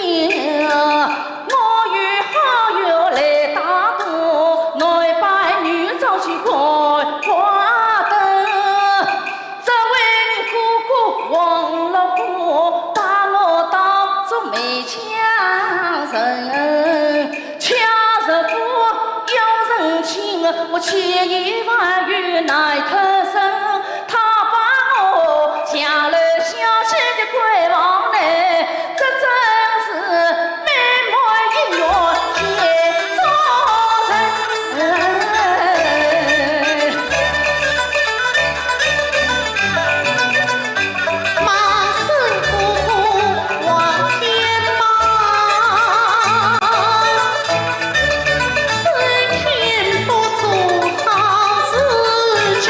我与好友来打赌，男扮女装去看花灯。这位哥哥王老虎把我当作美 强人，恰是不要人情，我千言万语难脱身。他把我嫁了小姐的闺房内，这真是美满一月见中人。 马是不过望天马，春天不做好事情。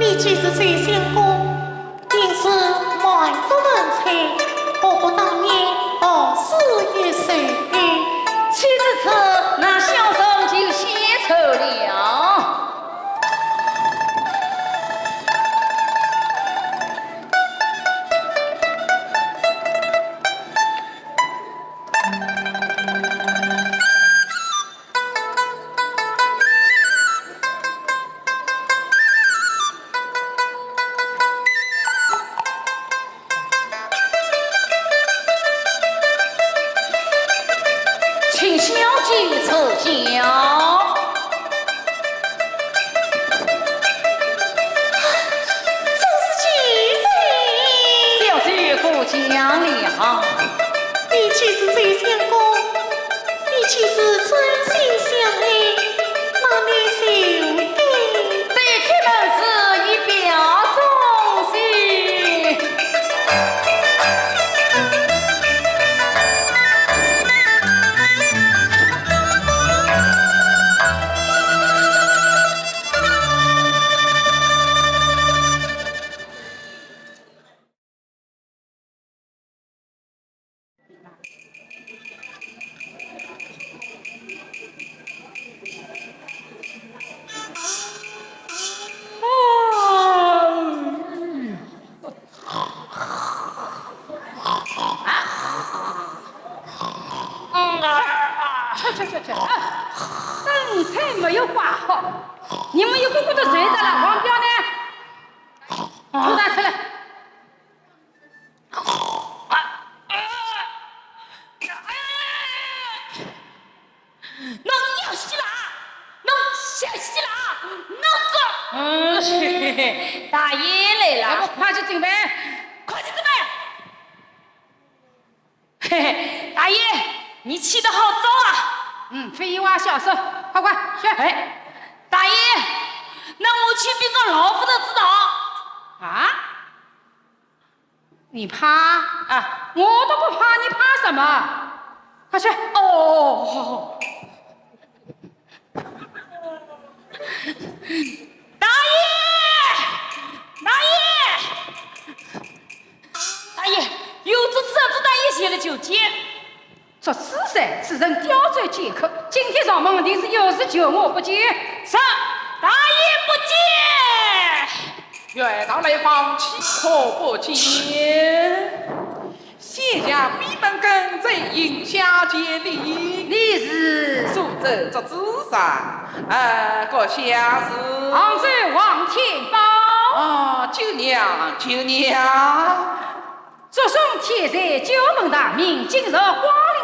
你既是周相公，定是满腹文采，何不当面好书一首呢？既如此，那小生就献丑了。 请小姐坐轿。真是奇才！小姐过奖了。你既是周相公，你既是真心相爱，那你就该……对天门是一表忠心。 去去去去，啊，剩菜没有刮好，你们一个个都睡着了，王彪呢？拖他出来。 侬要死啦！侬要死啦！侬这……嗯，大爷来了。要不快去准备？快去准备！嘿嘿，大爷，你起得好早啊！嗯，废话少说，快快去。哎，大爷，那我去禀告老夫人知道。啊？ 你怕？啊，我都不怕，你怕什么？快去！哦，大爷，大爷，大爷，有这事，这大爷写了九天。 祝枝山，此人刁钻奸客，今天上门定是有事求我不见。是，大爷不见。远道来访，岂可不见？先下闭门羹，再行下贱礼。你是？苏州祝枝山，呃，阁下是？杭州王天豹。哦，久仰，久仰。 祝兄天才，久闻大名，今日光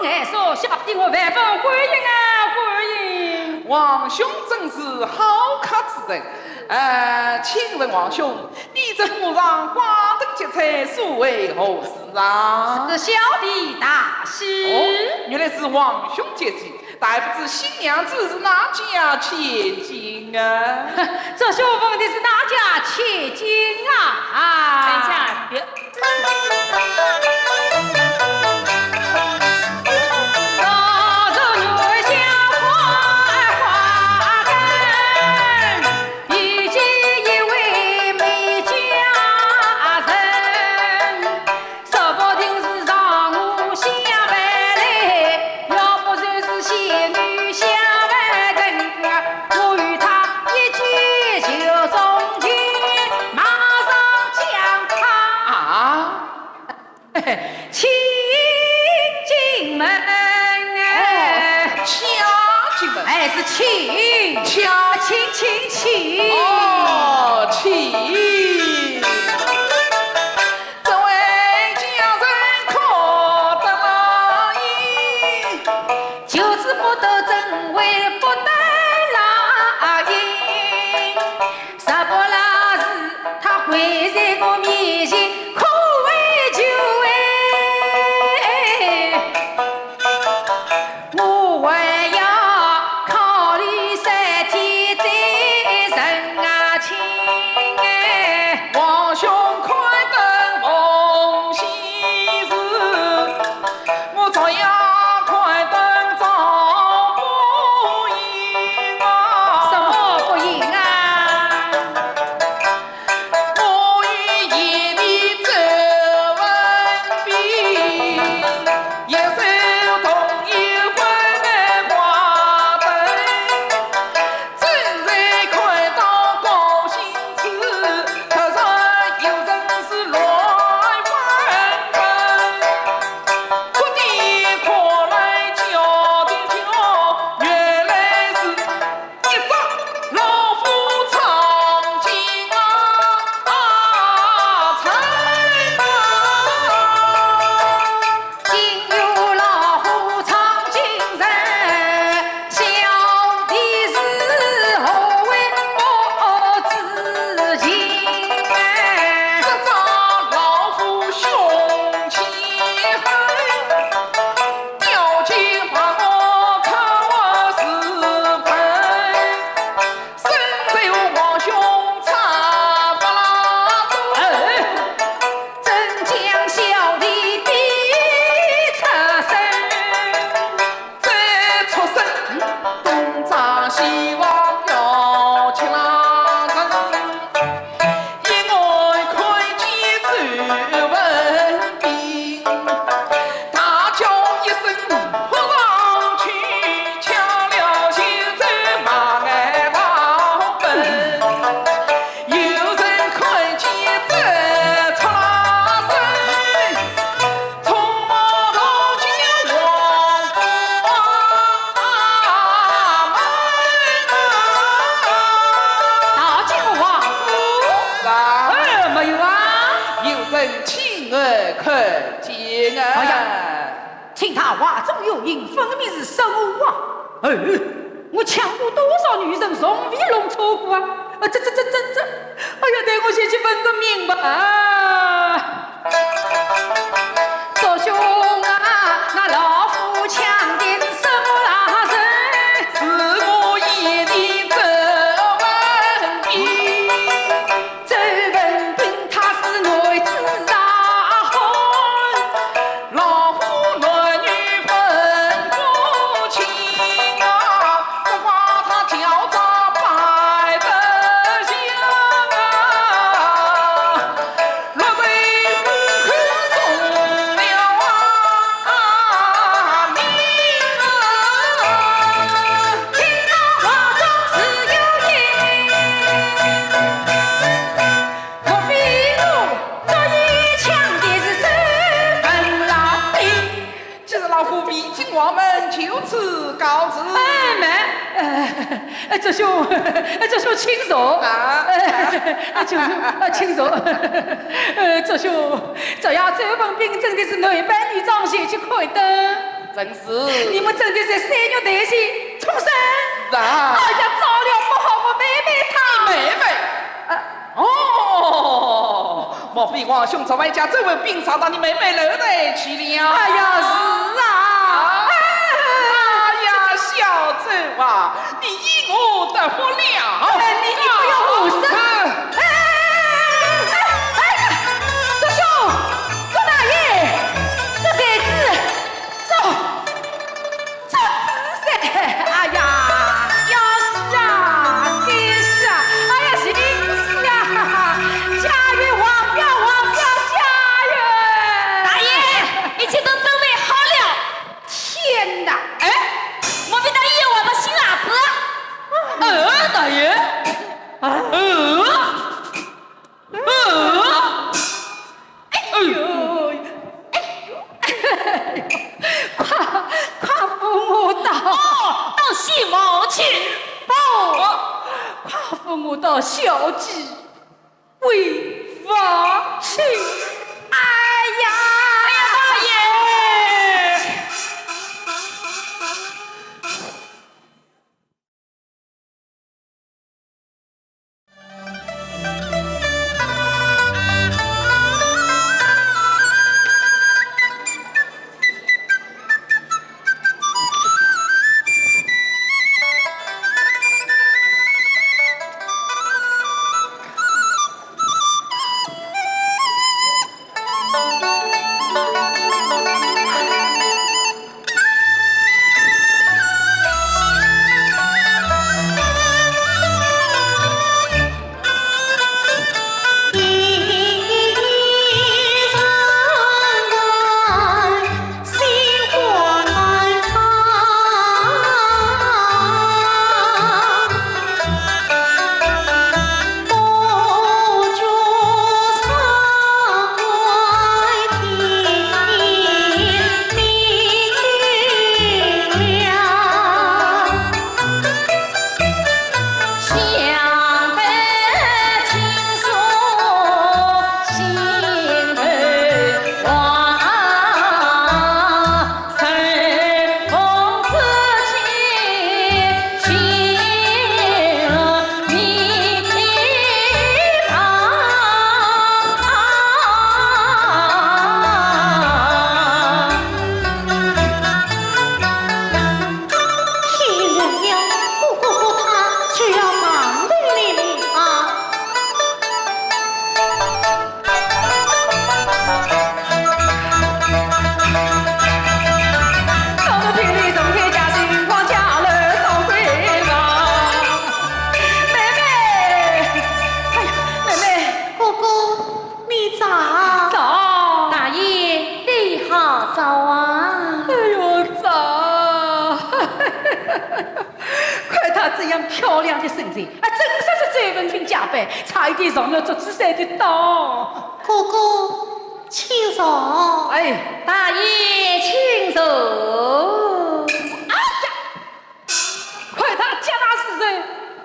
临寒舍，小弟我万分欢迎啊，欢迎！王兄真是好客之人。呃，请问王兄，你这府上光灯结彩，所为何事啊？是小弟大喜。哦，原来是王兄结喜。 但不知新娘子是哪家千金啊？祝兄问的是哪家千金啊？啊，看一下，别。说不定是让我相伴来，要不就是仙女下凡尘，我与她一见就钟情，马上将她啊，请进门。哦，请进门。哎，是请。请。请，请，请。哦，请。 这位家人可得来意，求之不得，怎会不得来意？若不来是他跪在我面前，可为求哎。 我还要考虑三天再成啊亲哎。王兄希望要吃辣人，一眼看见周文宾，大叫一声扑上去，抢了先手马眼大奔。有人看见这出辣人， 匆忙逃进王府啊！逃进王府？啊。哎，没有啊。有人亲眼看见啊。哎呀，听他话中有影，分明是说我啊。哎，我抢过多少女人，从未弄错过啊。啊，这，这，这，这，这，哎呀，待我先去问个明白啊。 祝兄啊，那老夫抢的是什么辣人？是我演的周文宾。周文宾他是男子大汉，老夫男女分不清啊。 不管他跳得白得香啊，落在门口送了啊名啊。听到话中是有音，莫非我早已抢的是周文宾？ 既然老夫未进王门，就此告辞。哎，慢，呃，呃，祝兄，呃，祝兄请坐。啊。呃，祝兄，呃，请坐。呃，祝兄，这夜周文宾真的是男扮女装前去看灯。正是。你们真的在三月台前重生。是啊。哎呀，糟了不好，我妹妹她。你妹妹？呃， 哦，莫非王兄昨晚将周文宾藏到你妹妹楼台去了？哎呀，是啊。哎呀，小周啊，你因祸得福了。哎，你，你不要胡说。哎，哎，哎，祝兄，祝大爷，祝才子，祝 祝子噻，哎呀，要死啊，该死啊，哎呀，寻死啊，加油，王彪，王彪，加油！大爷，一切都准备好了。天哪！哎，莫非大爷要换新鞋子？呃，大爷，啊，呃。 哎呦，哎呦，快，快扶我到，哦，到戏棚去。哦，快扶我到小姐闺房去。哎呀，哎呀，大爷！这样漂亮的身材，啊，真是周文君加倍，差一点上了祝枝山的当。哥哥，请坐。哎，大爷请坐。哎呀，看他脚踏实地，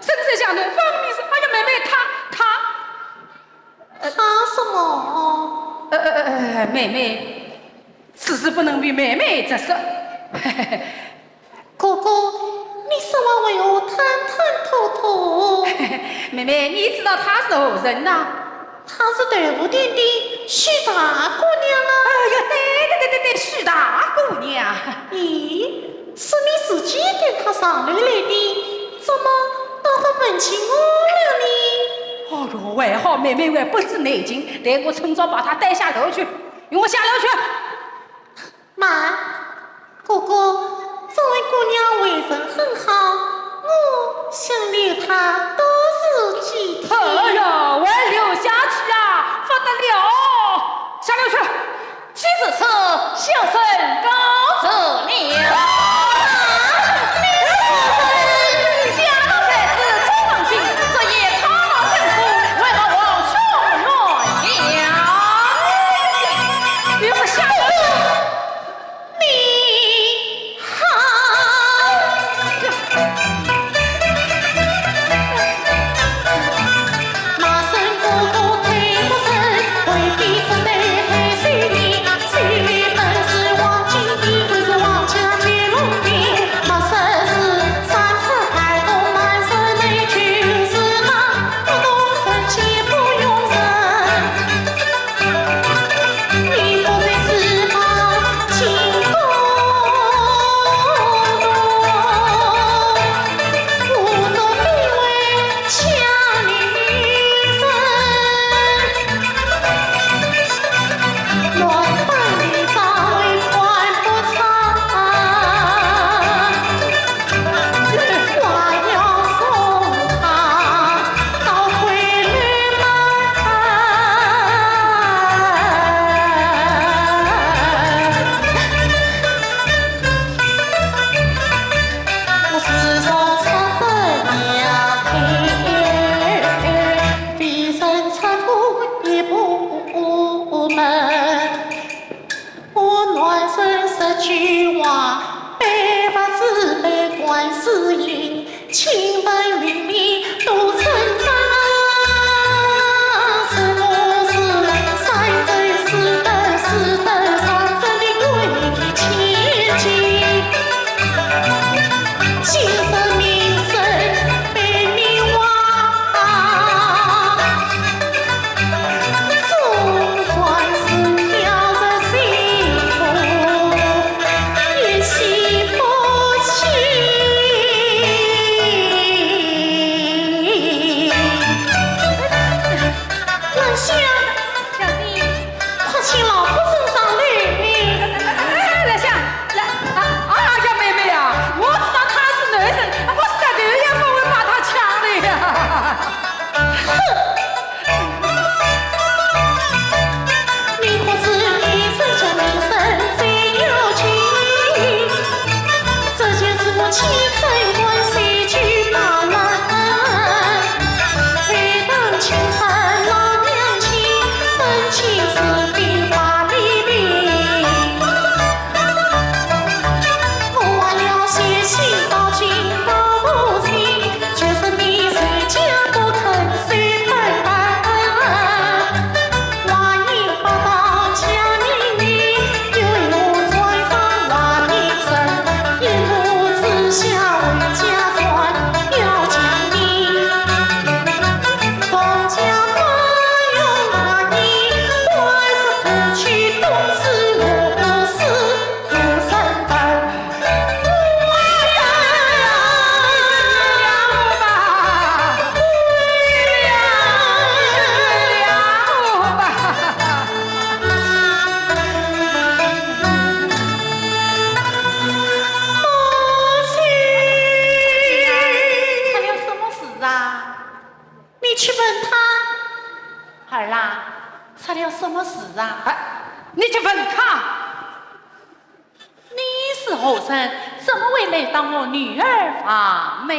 身材像人，分明是，哎呀，妹妹，他，他。 他什么？呃，呃，呃，妹妹，此事不能与妹妹直说。哥哥，你说话为何吞吞吐吐？妹妹，你知道她是何人呐？她是豆腐店的许大姑娘啊。哎呀，对，对，对，对，对，许大姑娘。咦， 是你自己带她上楼来的，怎么倒还问起我了呢？哦哟，还好妹妹还不知内情，待我趁早把她带下楼去，与我下楼去。慢，哥哥，这位姑娘为人很好，我想留她多住几天。哎呀，还留下去啊，不得了！下楼去。 既如此，小生告辞了。你是何人？家中才子周文君，昨夜吵闹甚苦，为何望兄原谅。与我下楼。你好。 兰香，小姐。快请老夫人上来。哎，兰香，来，啊，哎呀，妹妹啊，我知道他是男人，我舌头也不会把他抢了呀。哼！出了什么事啊？你去问他。儿啊，出了什么事啊？哎，你去问他。 你是何人？怎么会来到我女儿房呢？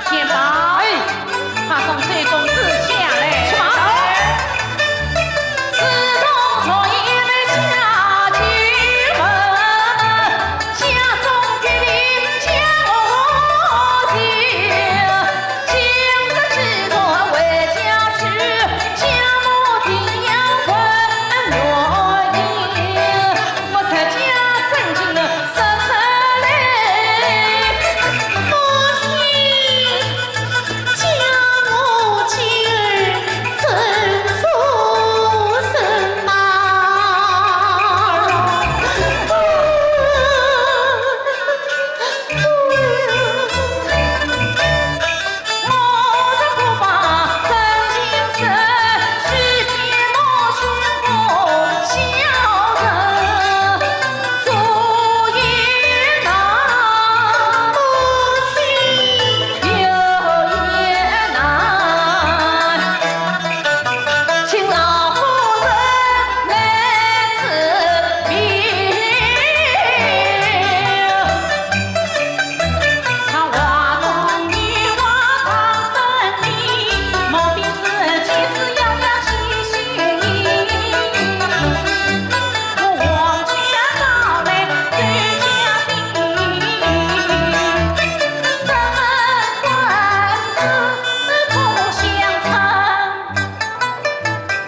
天宝，哎，快送周公子下来。去吧。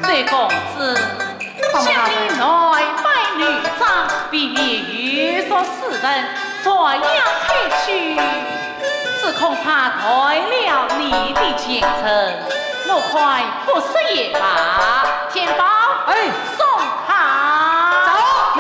周公子，想你男扮女装，未免有辱斯文，再要退去，只恐怕害了你的前程，我看不说也罢。天宝，哎，送他。走。慢。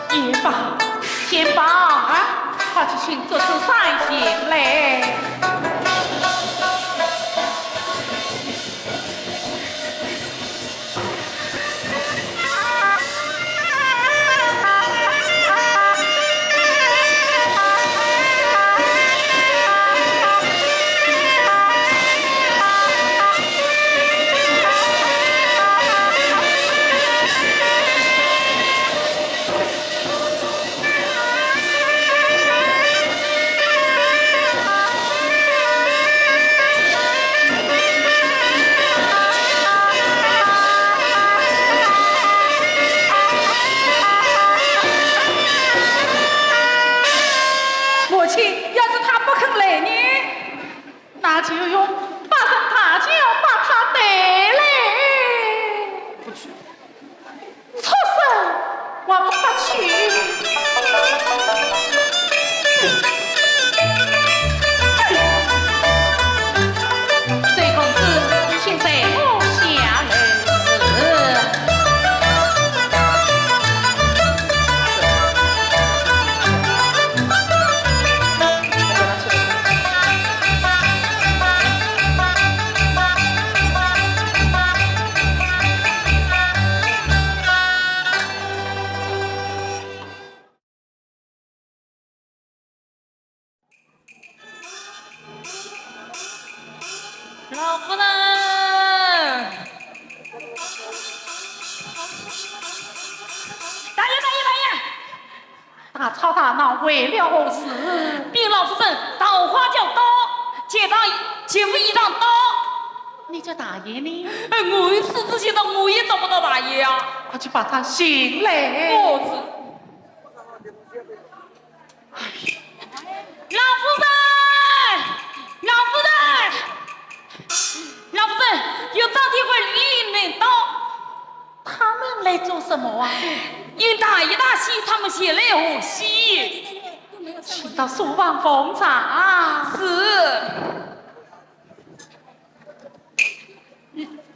天宝，天宝啊，快去请祝枝山前来。就用八声大轿把他带来。不去。畜生，还不快去！周公子，请随我下楼。是。 老夫人！大爷，大爷，大爷！大吵大闹为了何事？禀老夫人，桃花轿到，姐丈，姐夫已上到。你家大爷呢？哎，我有事之前的，我也找不到大爷啊。快去把他寻来。我是 老夫人，老夫人，老夫人，有张天贵、李林来到。他们来做什么啊？因大爷大喜，他们前来贺喜。请到书房奉茶。是。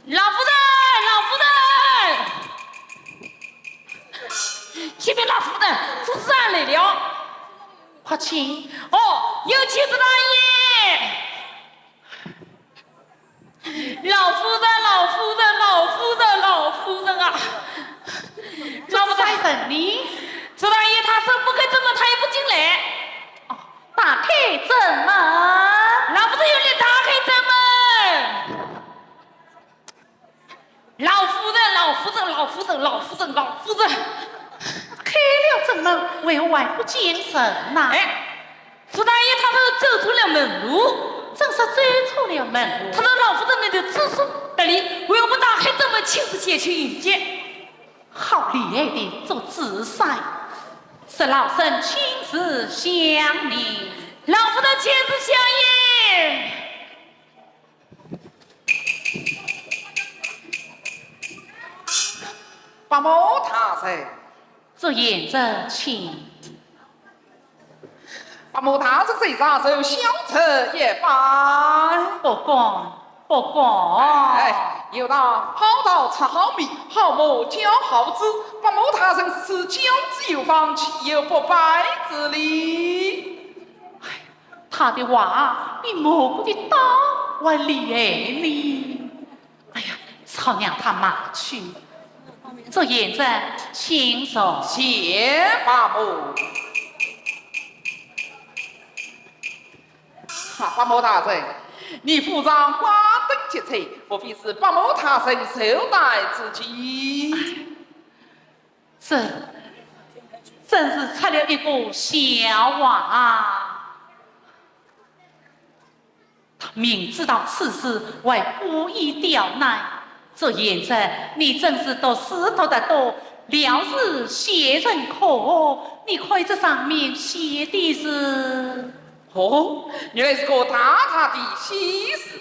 老夫人，老夫人！启禀老夫人，主子来了。快请。哦，有请朱大爷。老夫人，老夫人，老夫人，老夫人啊！老夫人。朱大爷，他说不开正门，他也不进来。哦，打开正门。老夫人有力打开正门。 老夫人，老夫人，老夫人，老夫人，老夫人。开了正门，为何还不见人呐？哎，朱大爷他们走错了门路。怎说走错了门路？他说老夫人那里住宿得力，为何不打开正门，亲自前去迎接？好厉害的祝枝山，是老身亲自相迎。老夫人亲自相迎。 伯母大人。祝贤侄请。伯母大人在上，受小侄一拜。不敢，不敢。哎，有道好稻出好米，好磨教好子。伯母大人如此教子有方，岂有不拜之理？哎， 他的话比蘑菇的刀还厉害呢。哎呀，只好让他骂去。祝贤侄，请坐。谢伯母。哈，伯母大人，你府上挂灯结彩，莫非是伯母大人寿诞之期？ 这真是出了一个笑话啊！他明知道此事，还故意刁难。祝贤侄，你真是读书读得多，料事写成科，你看这上面写的是 哦，原来是个大大的喜事。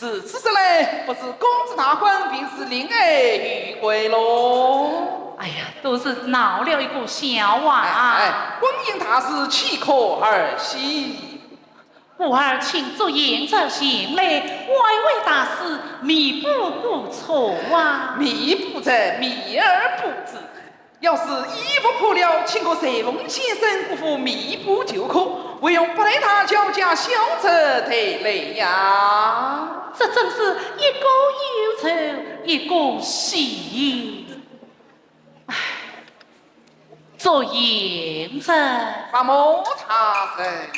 如此说来，不是公子大婚，便是令爱御归喽。哎呀，都是闹了一个笑话啊。哎，哎，婚姻大事，岂可儿戏？故而请祝贤侄前来，为大事，弥补过错啊。弥补者，弥而不知。 要是衣服破了，请个裁缝先生过户弥补就可，还用八抬大轿将小侄抬来呀？这真是一个忧愁一个喜。唉，祝贤侄。伯母大人。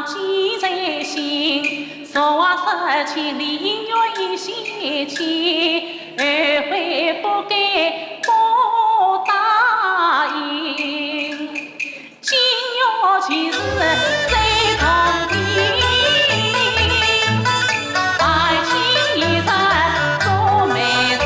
记在心，说话说千里愿意献期，后悔不该不答应。今夜其实最动听，爱情一场做媒人。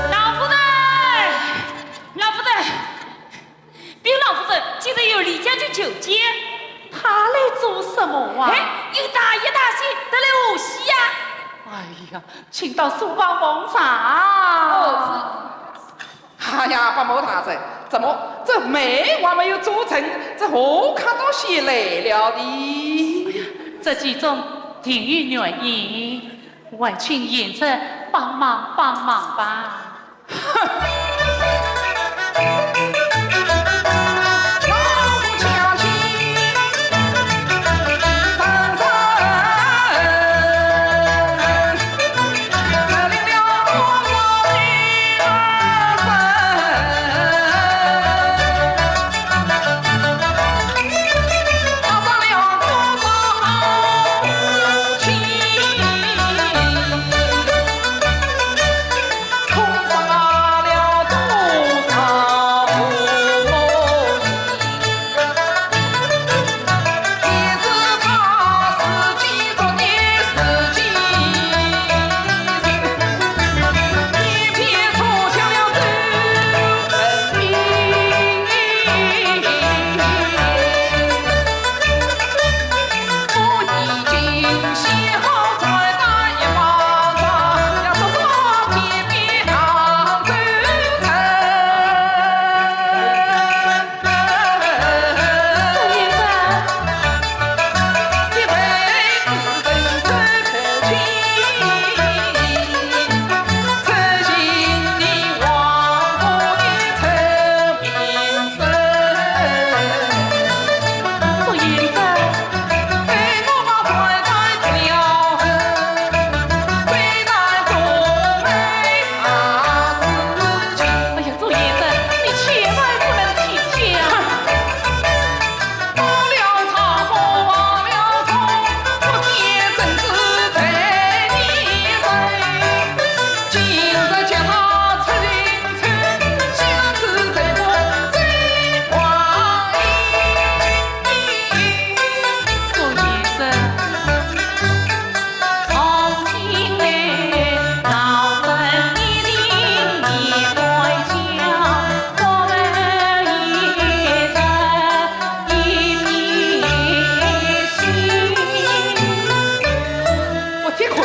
老夫人，老夫人，禀老夫人，今日有李将军求见。他来做什么啊？哎，有大爷大喜，特来贺喜呀。哎呀，请到书房奉茶。哦，是。哎呀，伯母大人，怎么这媒还没有做成，这贺客倒先来了呢？这其中定有原因，还请贤侄帮忙帮忙吧。 哎呀，祝贤侄，你千万不能提起啊！我这回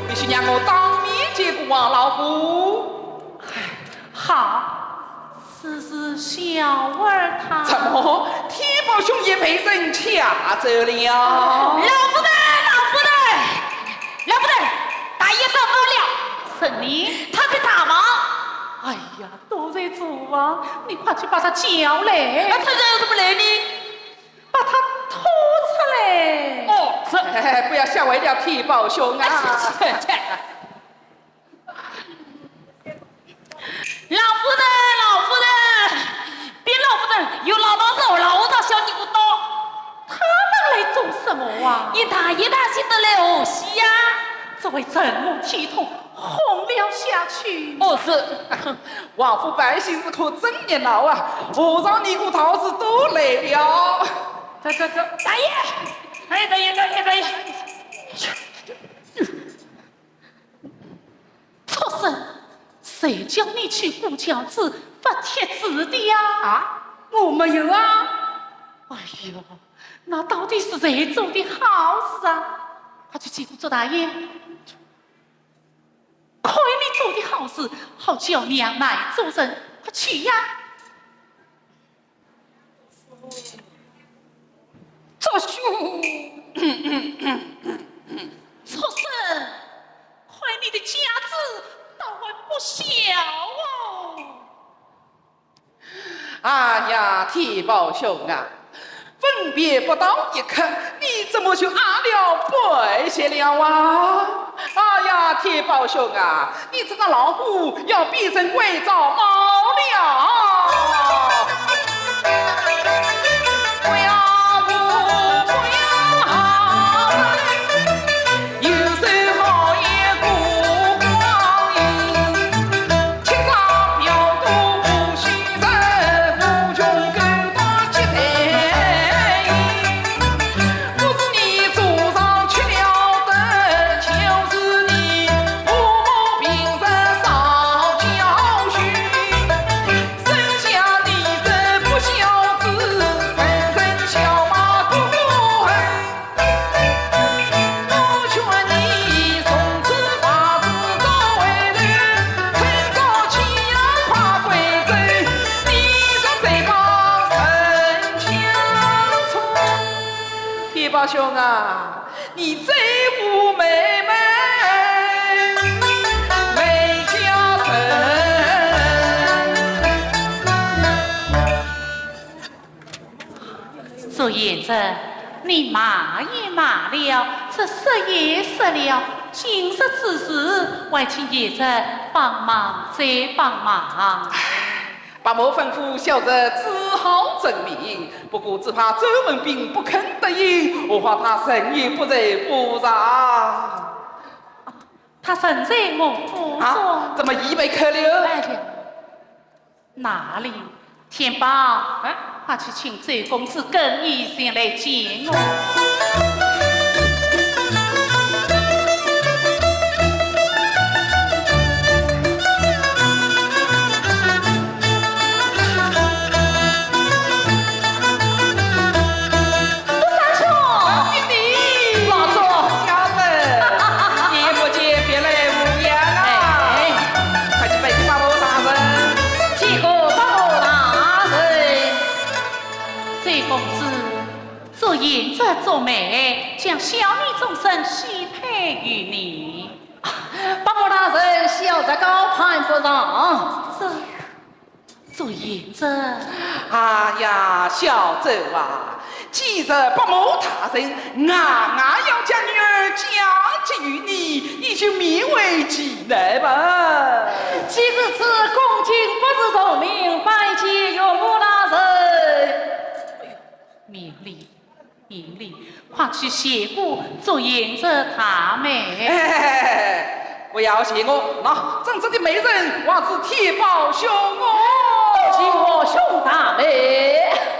必须让我当面见过王老五。哎，好，此事小儿他……怎么，天豹兄也被人抢走了？老夫人，老夫人，老夫人，大爷找到了。什么？他在大房。哎呀， 都在厨房，你快去把他叫来。啊，他人怎么来呢？把他拖出来。哦，是。哎，不要吓坏了天豹兄啊。哎，是，是，是。老夫人，老夫人，禀老夫人，有老道士、老和尚小尼姑到。他们来做什么啊？你大爷大喜得来贺喜呀。这位陈母体痛， 哄了下去。哦，是。王府办喜事可真热闹啊，和尚尼姑道士都来了。这，这，这，大爷！哎，大爷，大爷，大爷！畜生，谁叫你去顾轿子、发帖子的呀？啊，我没有啊。哎呦，那到底是谁做的好事啊？快去见过祝大爷。 看你做的好事，好叫娘难做人，快去呀！祝兄，畜生！哎呀，天豹兄啊，分别不到一刻，你怎么就阿了不谢了啊？哎呀，天豹兄啊，你这个老虎要变成鬼抓猫了！不要，不要！有时候也不光阴。 天豹兄啊，你这无妹妹没家人。 祝贤侄，你骂也骂了，这说也说了，今日之事，还请贤侄帮忙再帮忙。伯母吩咐，小侄只好遵命，不过只怕周文宾不肯答应，我怕他人也不在府上。他人在我府中。啊，怎么已被扣留？哎呀， 哪里？天豹，啊？快去请周公子更衣前来见我。祝三兄，弟弟，老祝，小侄，年不见，别来无恙啊！哎，快去拜见伯母大人。 见过伯母大人。周公子，祝贤侄祝妹，将小女终身许配于你。伯母大人，小侄高攀不上。这，祝贤侄。哎呀，小侄啊， 既然伯母大人硬硬要将女儿嫁给于你，你就勉为其难吧。既如此，恭敬不如从命，拜见岳母大人。免礼，免礼，快去谢过祝贤侄大妹。哎， 不要谢我，那真正的媒人还是天豹兄哦。多谢岳兄大妹。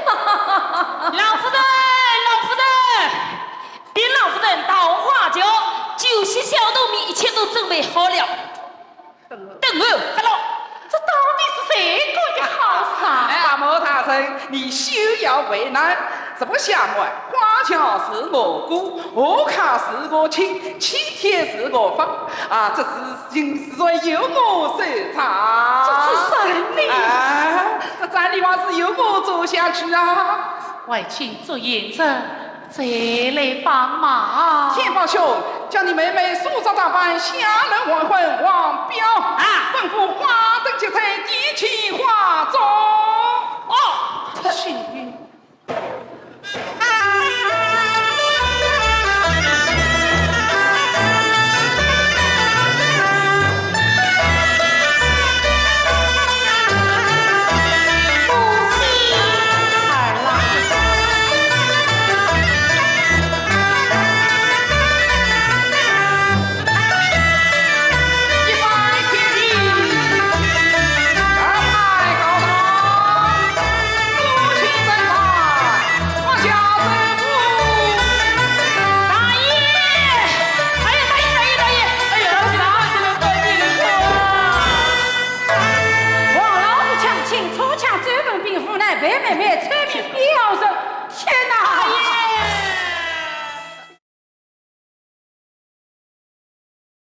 老夫人，老夫人，禀老夫人，桃花桥酒席小肚面，一切都准备好了。等候发落。这到底是谁干的好事啊？哎，伯母大人，你休要为难。 这不相瞒，花轿是我雇，贺卡是我请，请帖是我发，啊，这事情自然由我收场。这是真的？啊，这真的还是由我做下去啊。还请祝贤侄再来帮忙。天豹兄，将你妹妹梳妆打扮，下楼黄昏，王彪啊，吩咐花灯结彩，点起